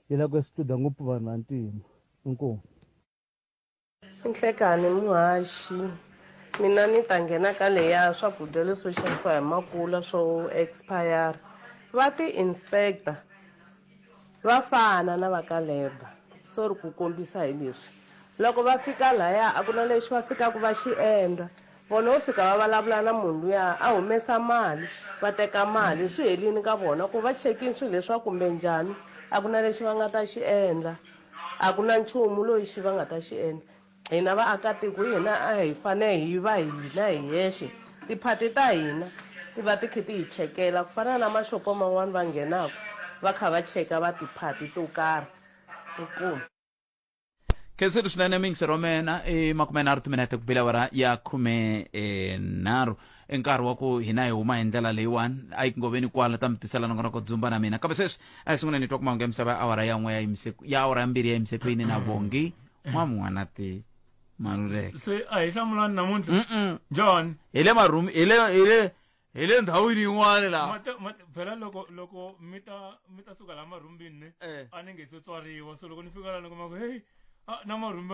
yi lava ku exclude ngopfu vanhu va ntima. Inkomu. Nhlekani muhaxi, mina ni ta nghena ka leya swakudya leswo xavisiwa hi makula swo expire. Va ti-inspector va fana na va ka labour, sorry ku kombisa hi leswi. Loko va fika laya a ku na lexi va fikaka va xi endla, vona vo fika va vulavula na munhu luya a humesa mali, va teka mali, swi helini ka vona ku va chekini swilo leswiwa kumbe njhani, a ku na lexi va nga ta xi endla, a ku na nchumu loyi xi va nga ta xi endla. Hina vaakatiko hina a hi fanele hi va hina hi hexe, tiphati ta hina ti va ti kha ti hi chekela ku fana na maxopo man'wani va nghenaka va kha va cheka va tiphati to karhi. Inkomu. Khensile swinene mingisero wa mina i 13 timinete ku bile awara ya 13. I nkarhi wa ku hina hi huma hi ndlela leyiwani, a yi ngoveni kwala ta mi tisela nongonoko dzumba na mina. Kambe sweswi a hi sunguleni hi twa ku mahungu ya misava ya awara ya n'we ya yimise, ya awara ya mbirhi ya yimisekwini na Bongi N'wamun'wana ti Maluleke. Se a hi hlamulani namuntlha? Njhani? Hi le marhumi, hi le, hi le, hi le ndhawini yin'wana laha. Phela loko mi ta suka laha marhumbini ne, a ni nge se tswariwa, so loko ni fika laha ni kuma ku hey, na marhumbi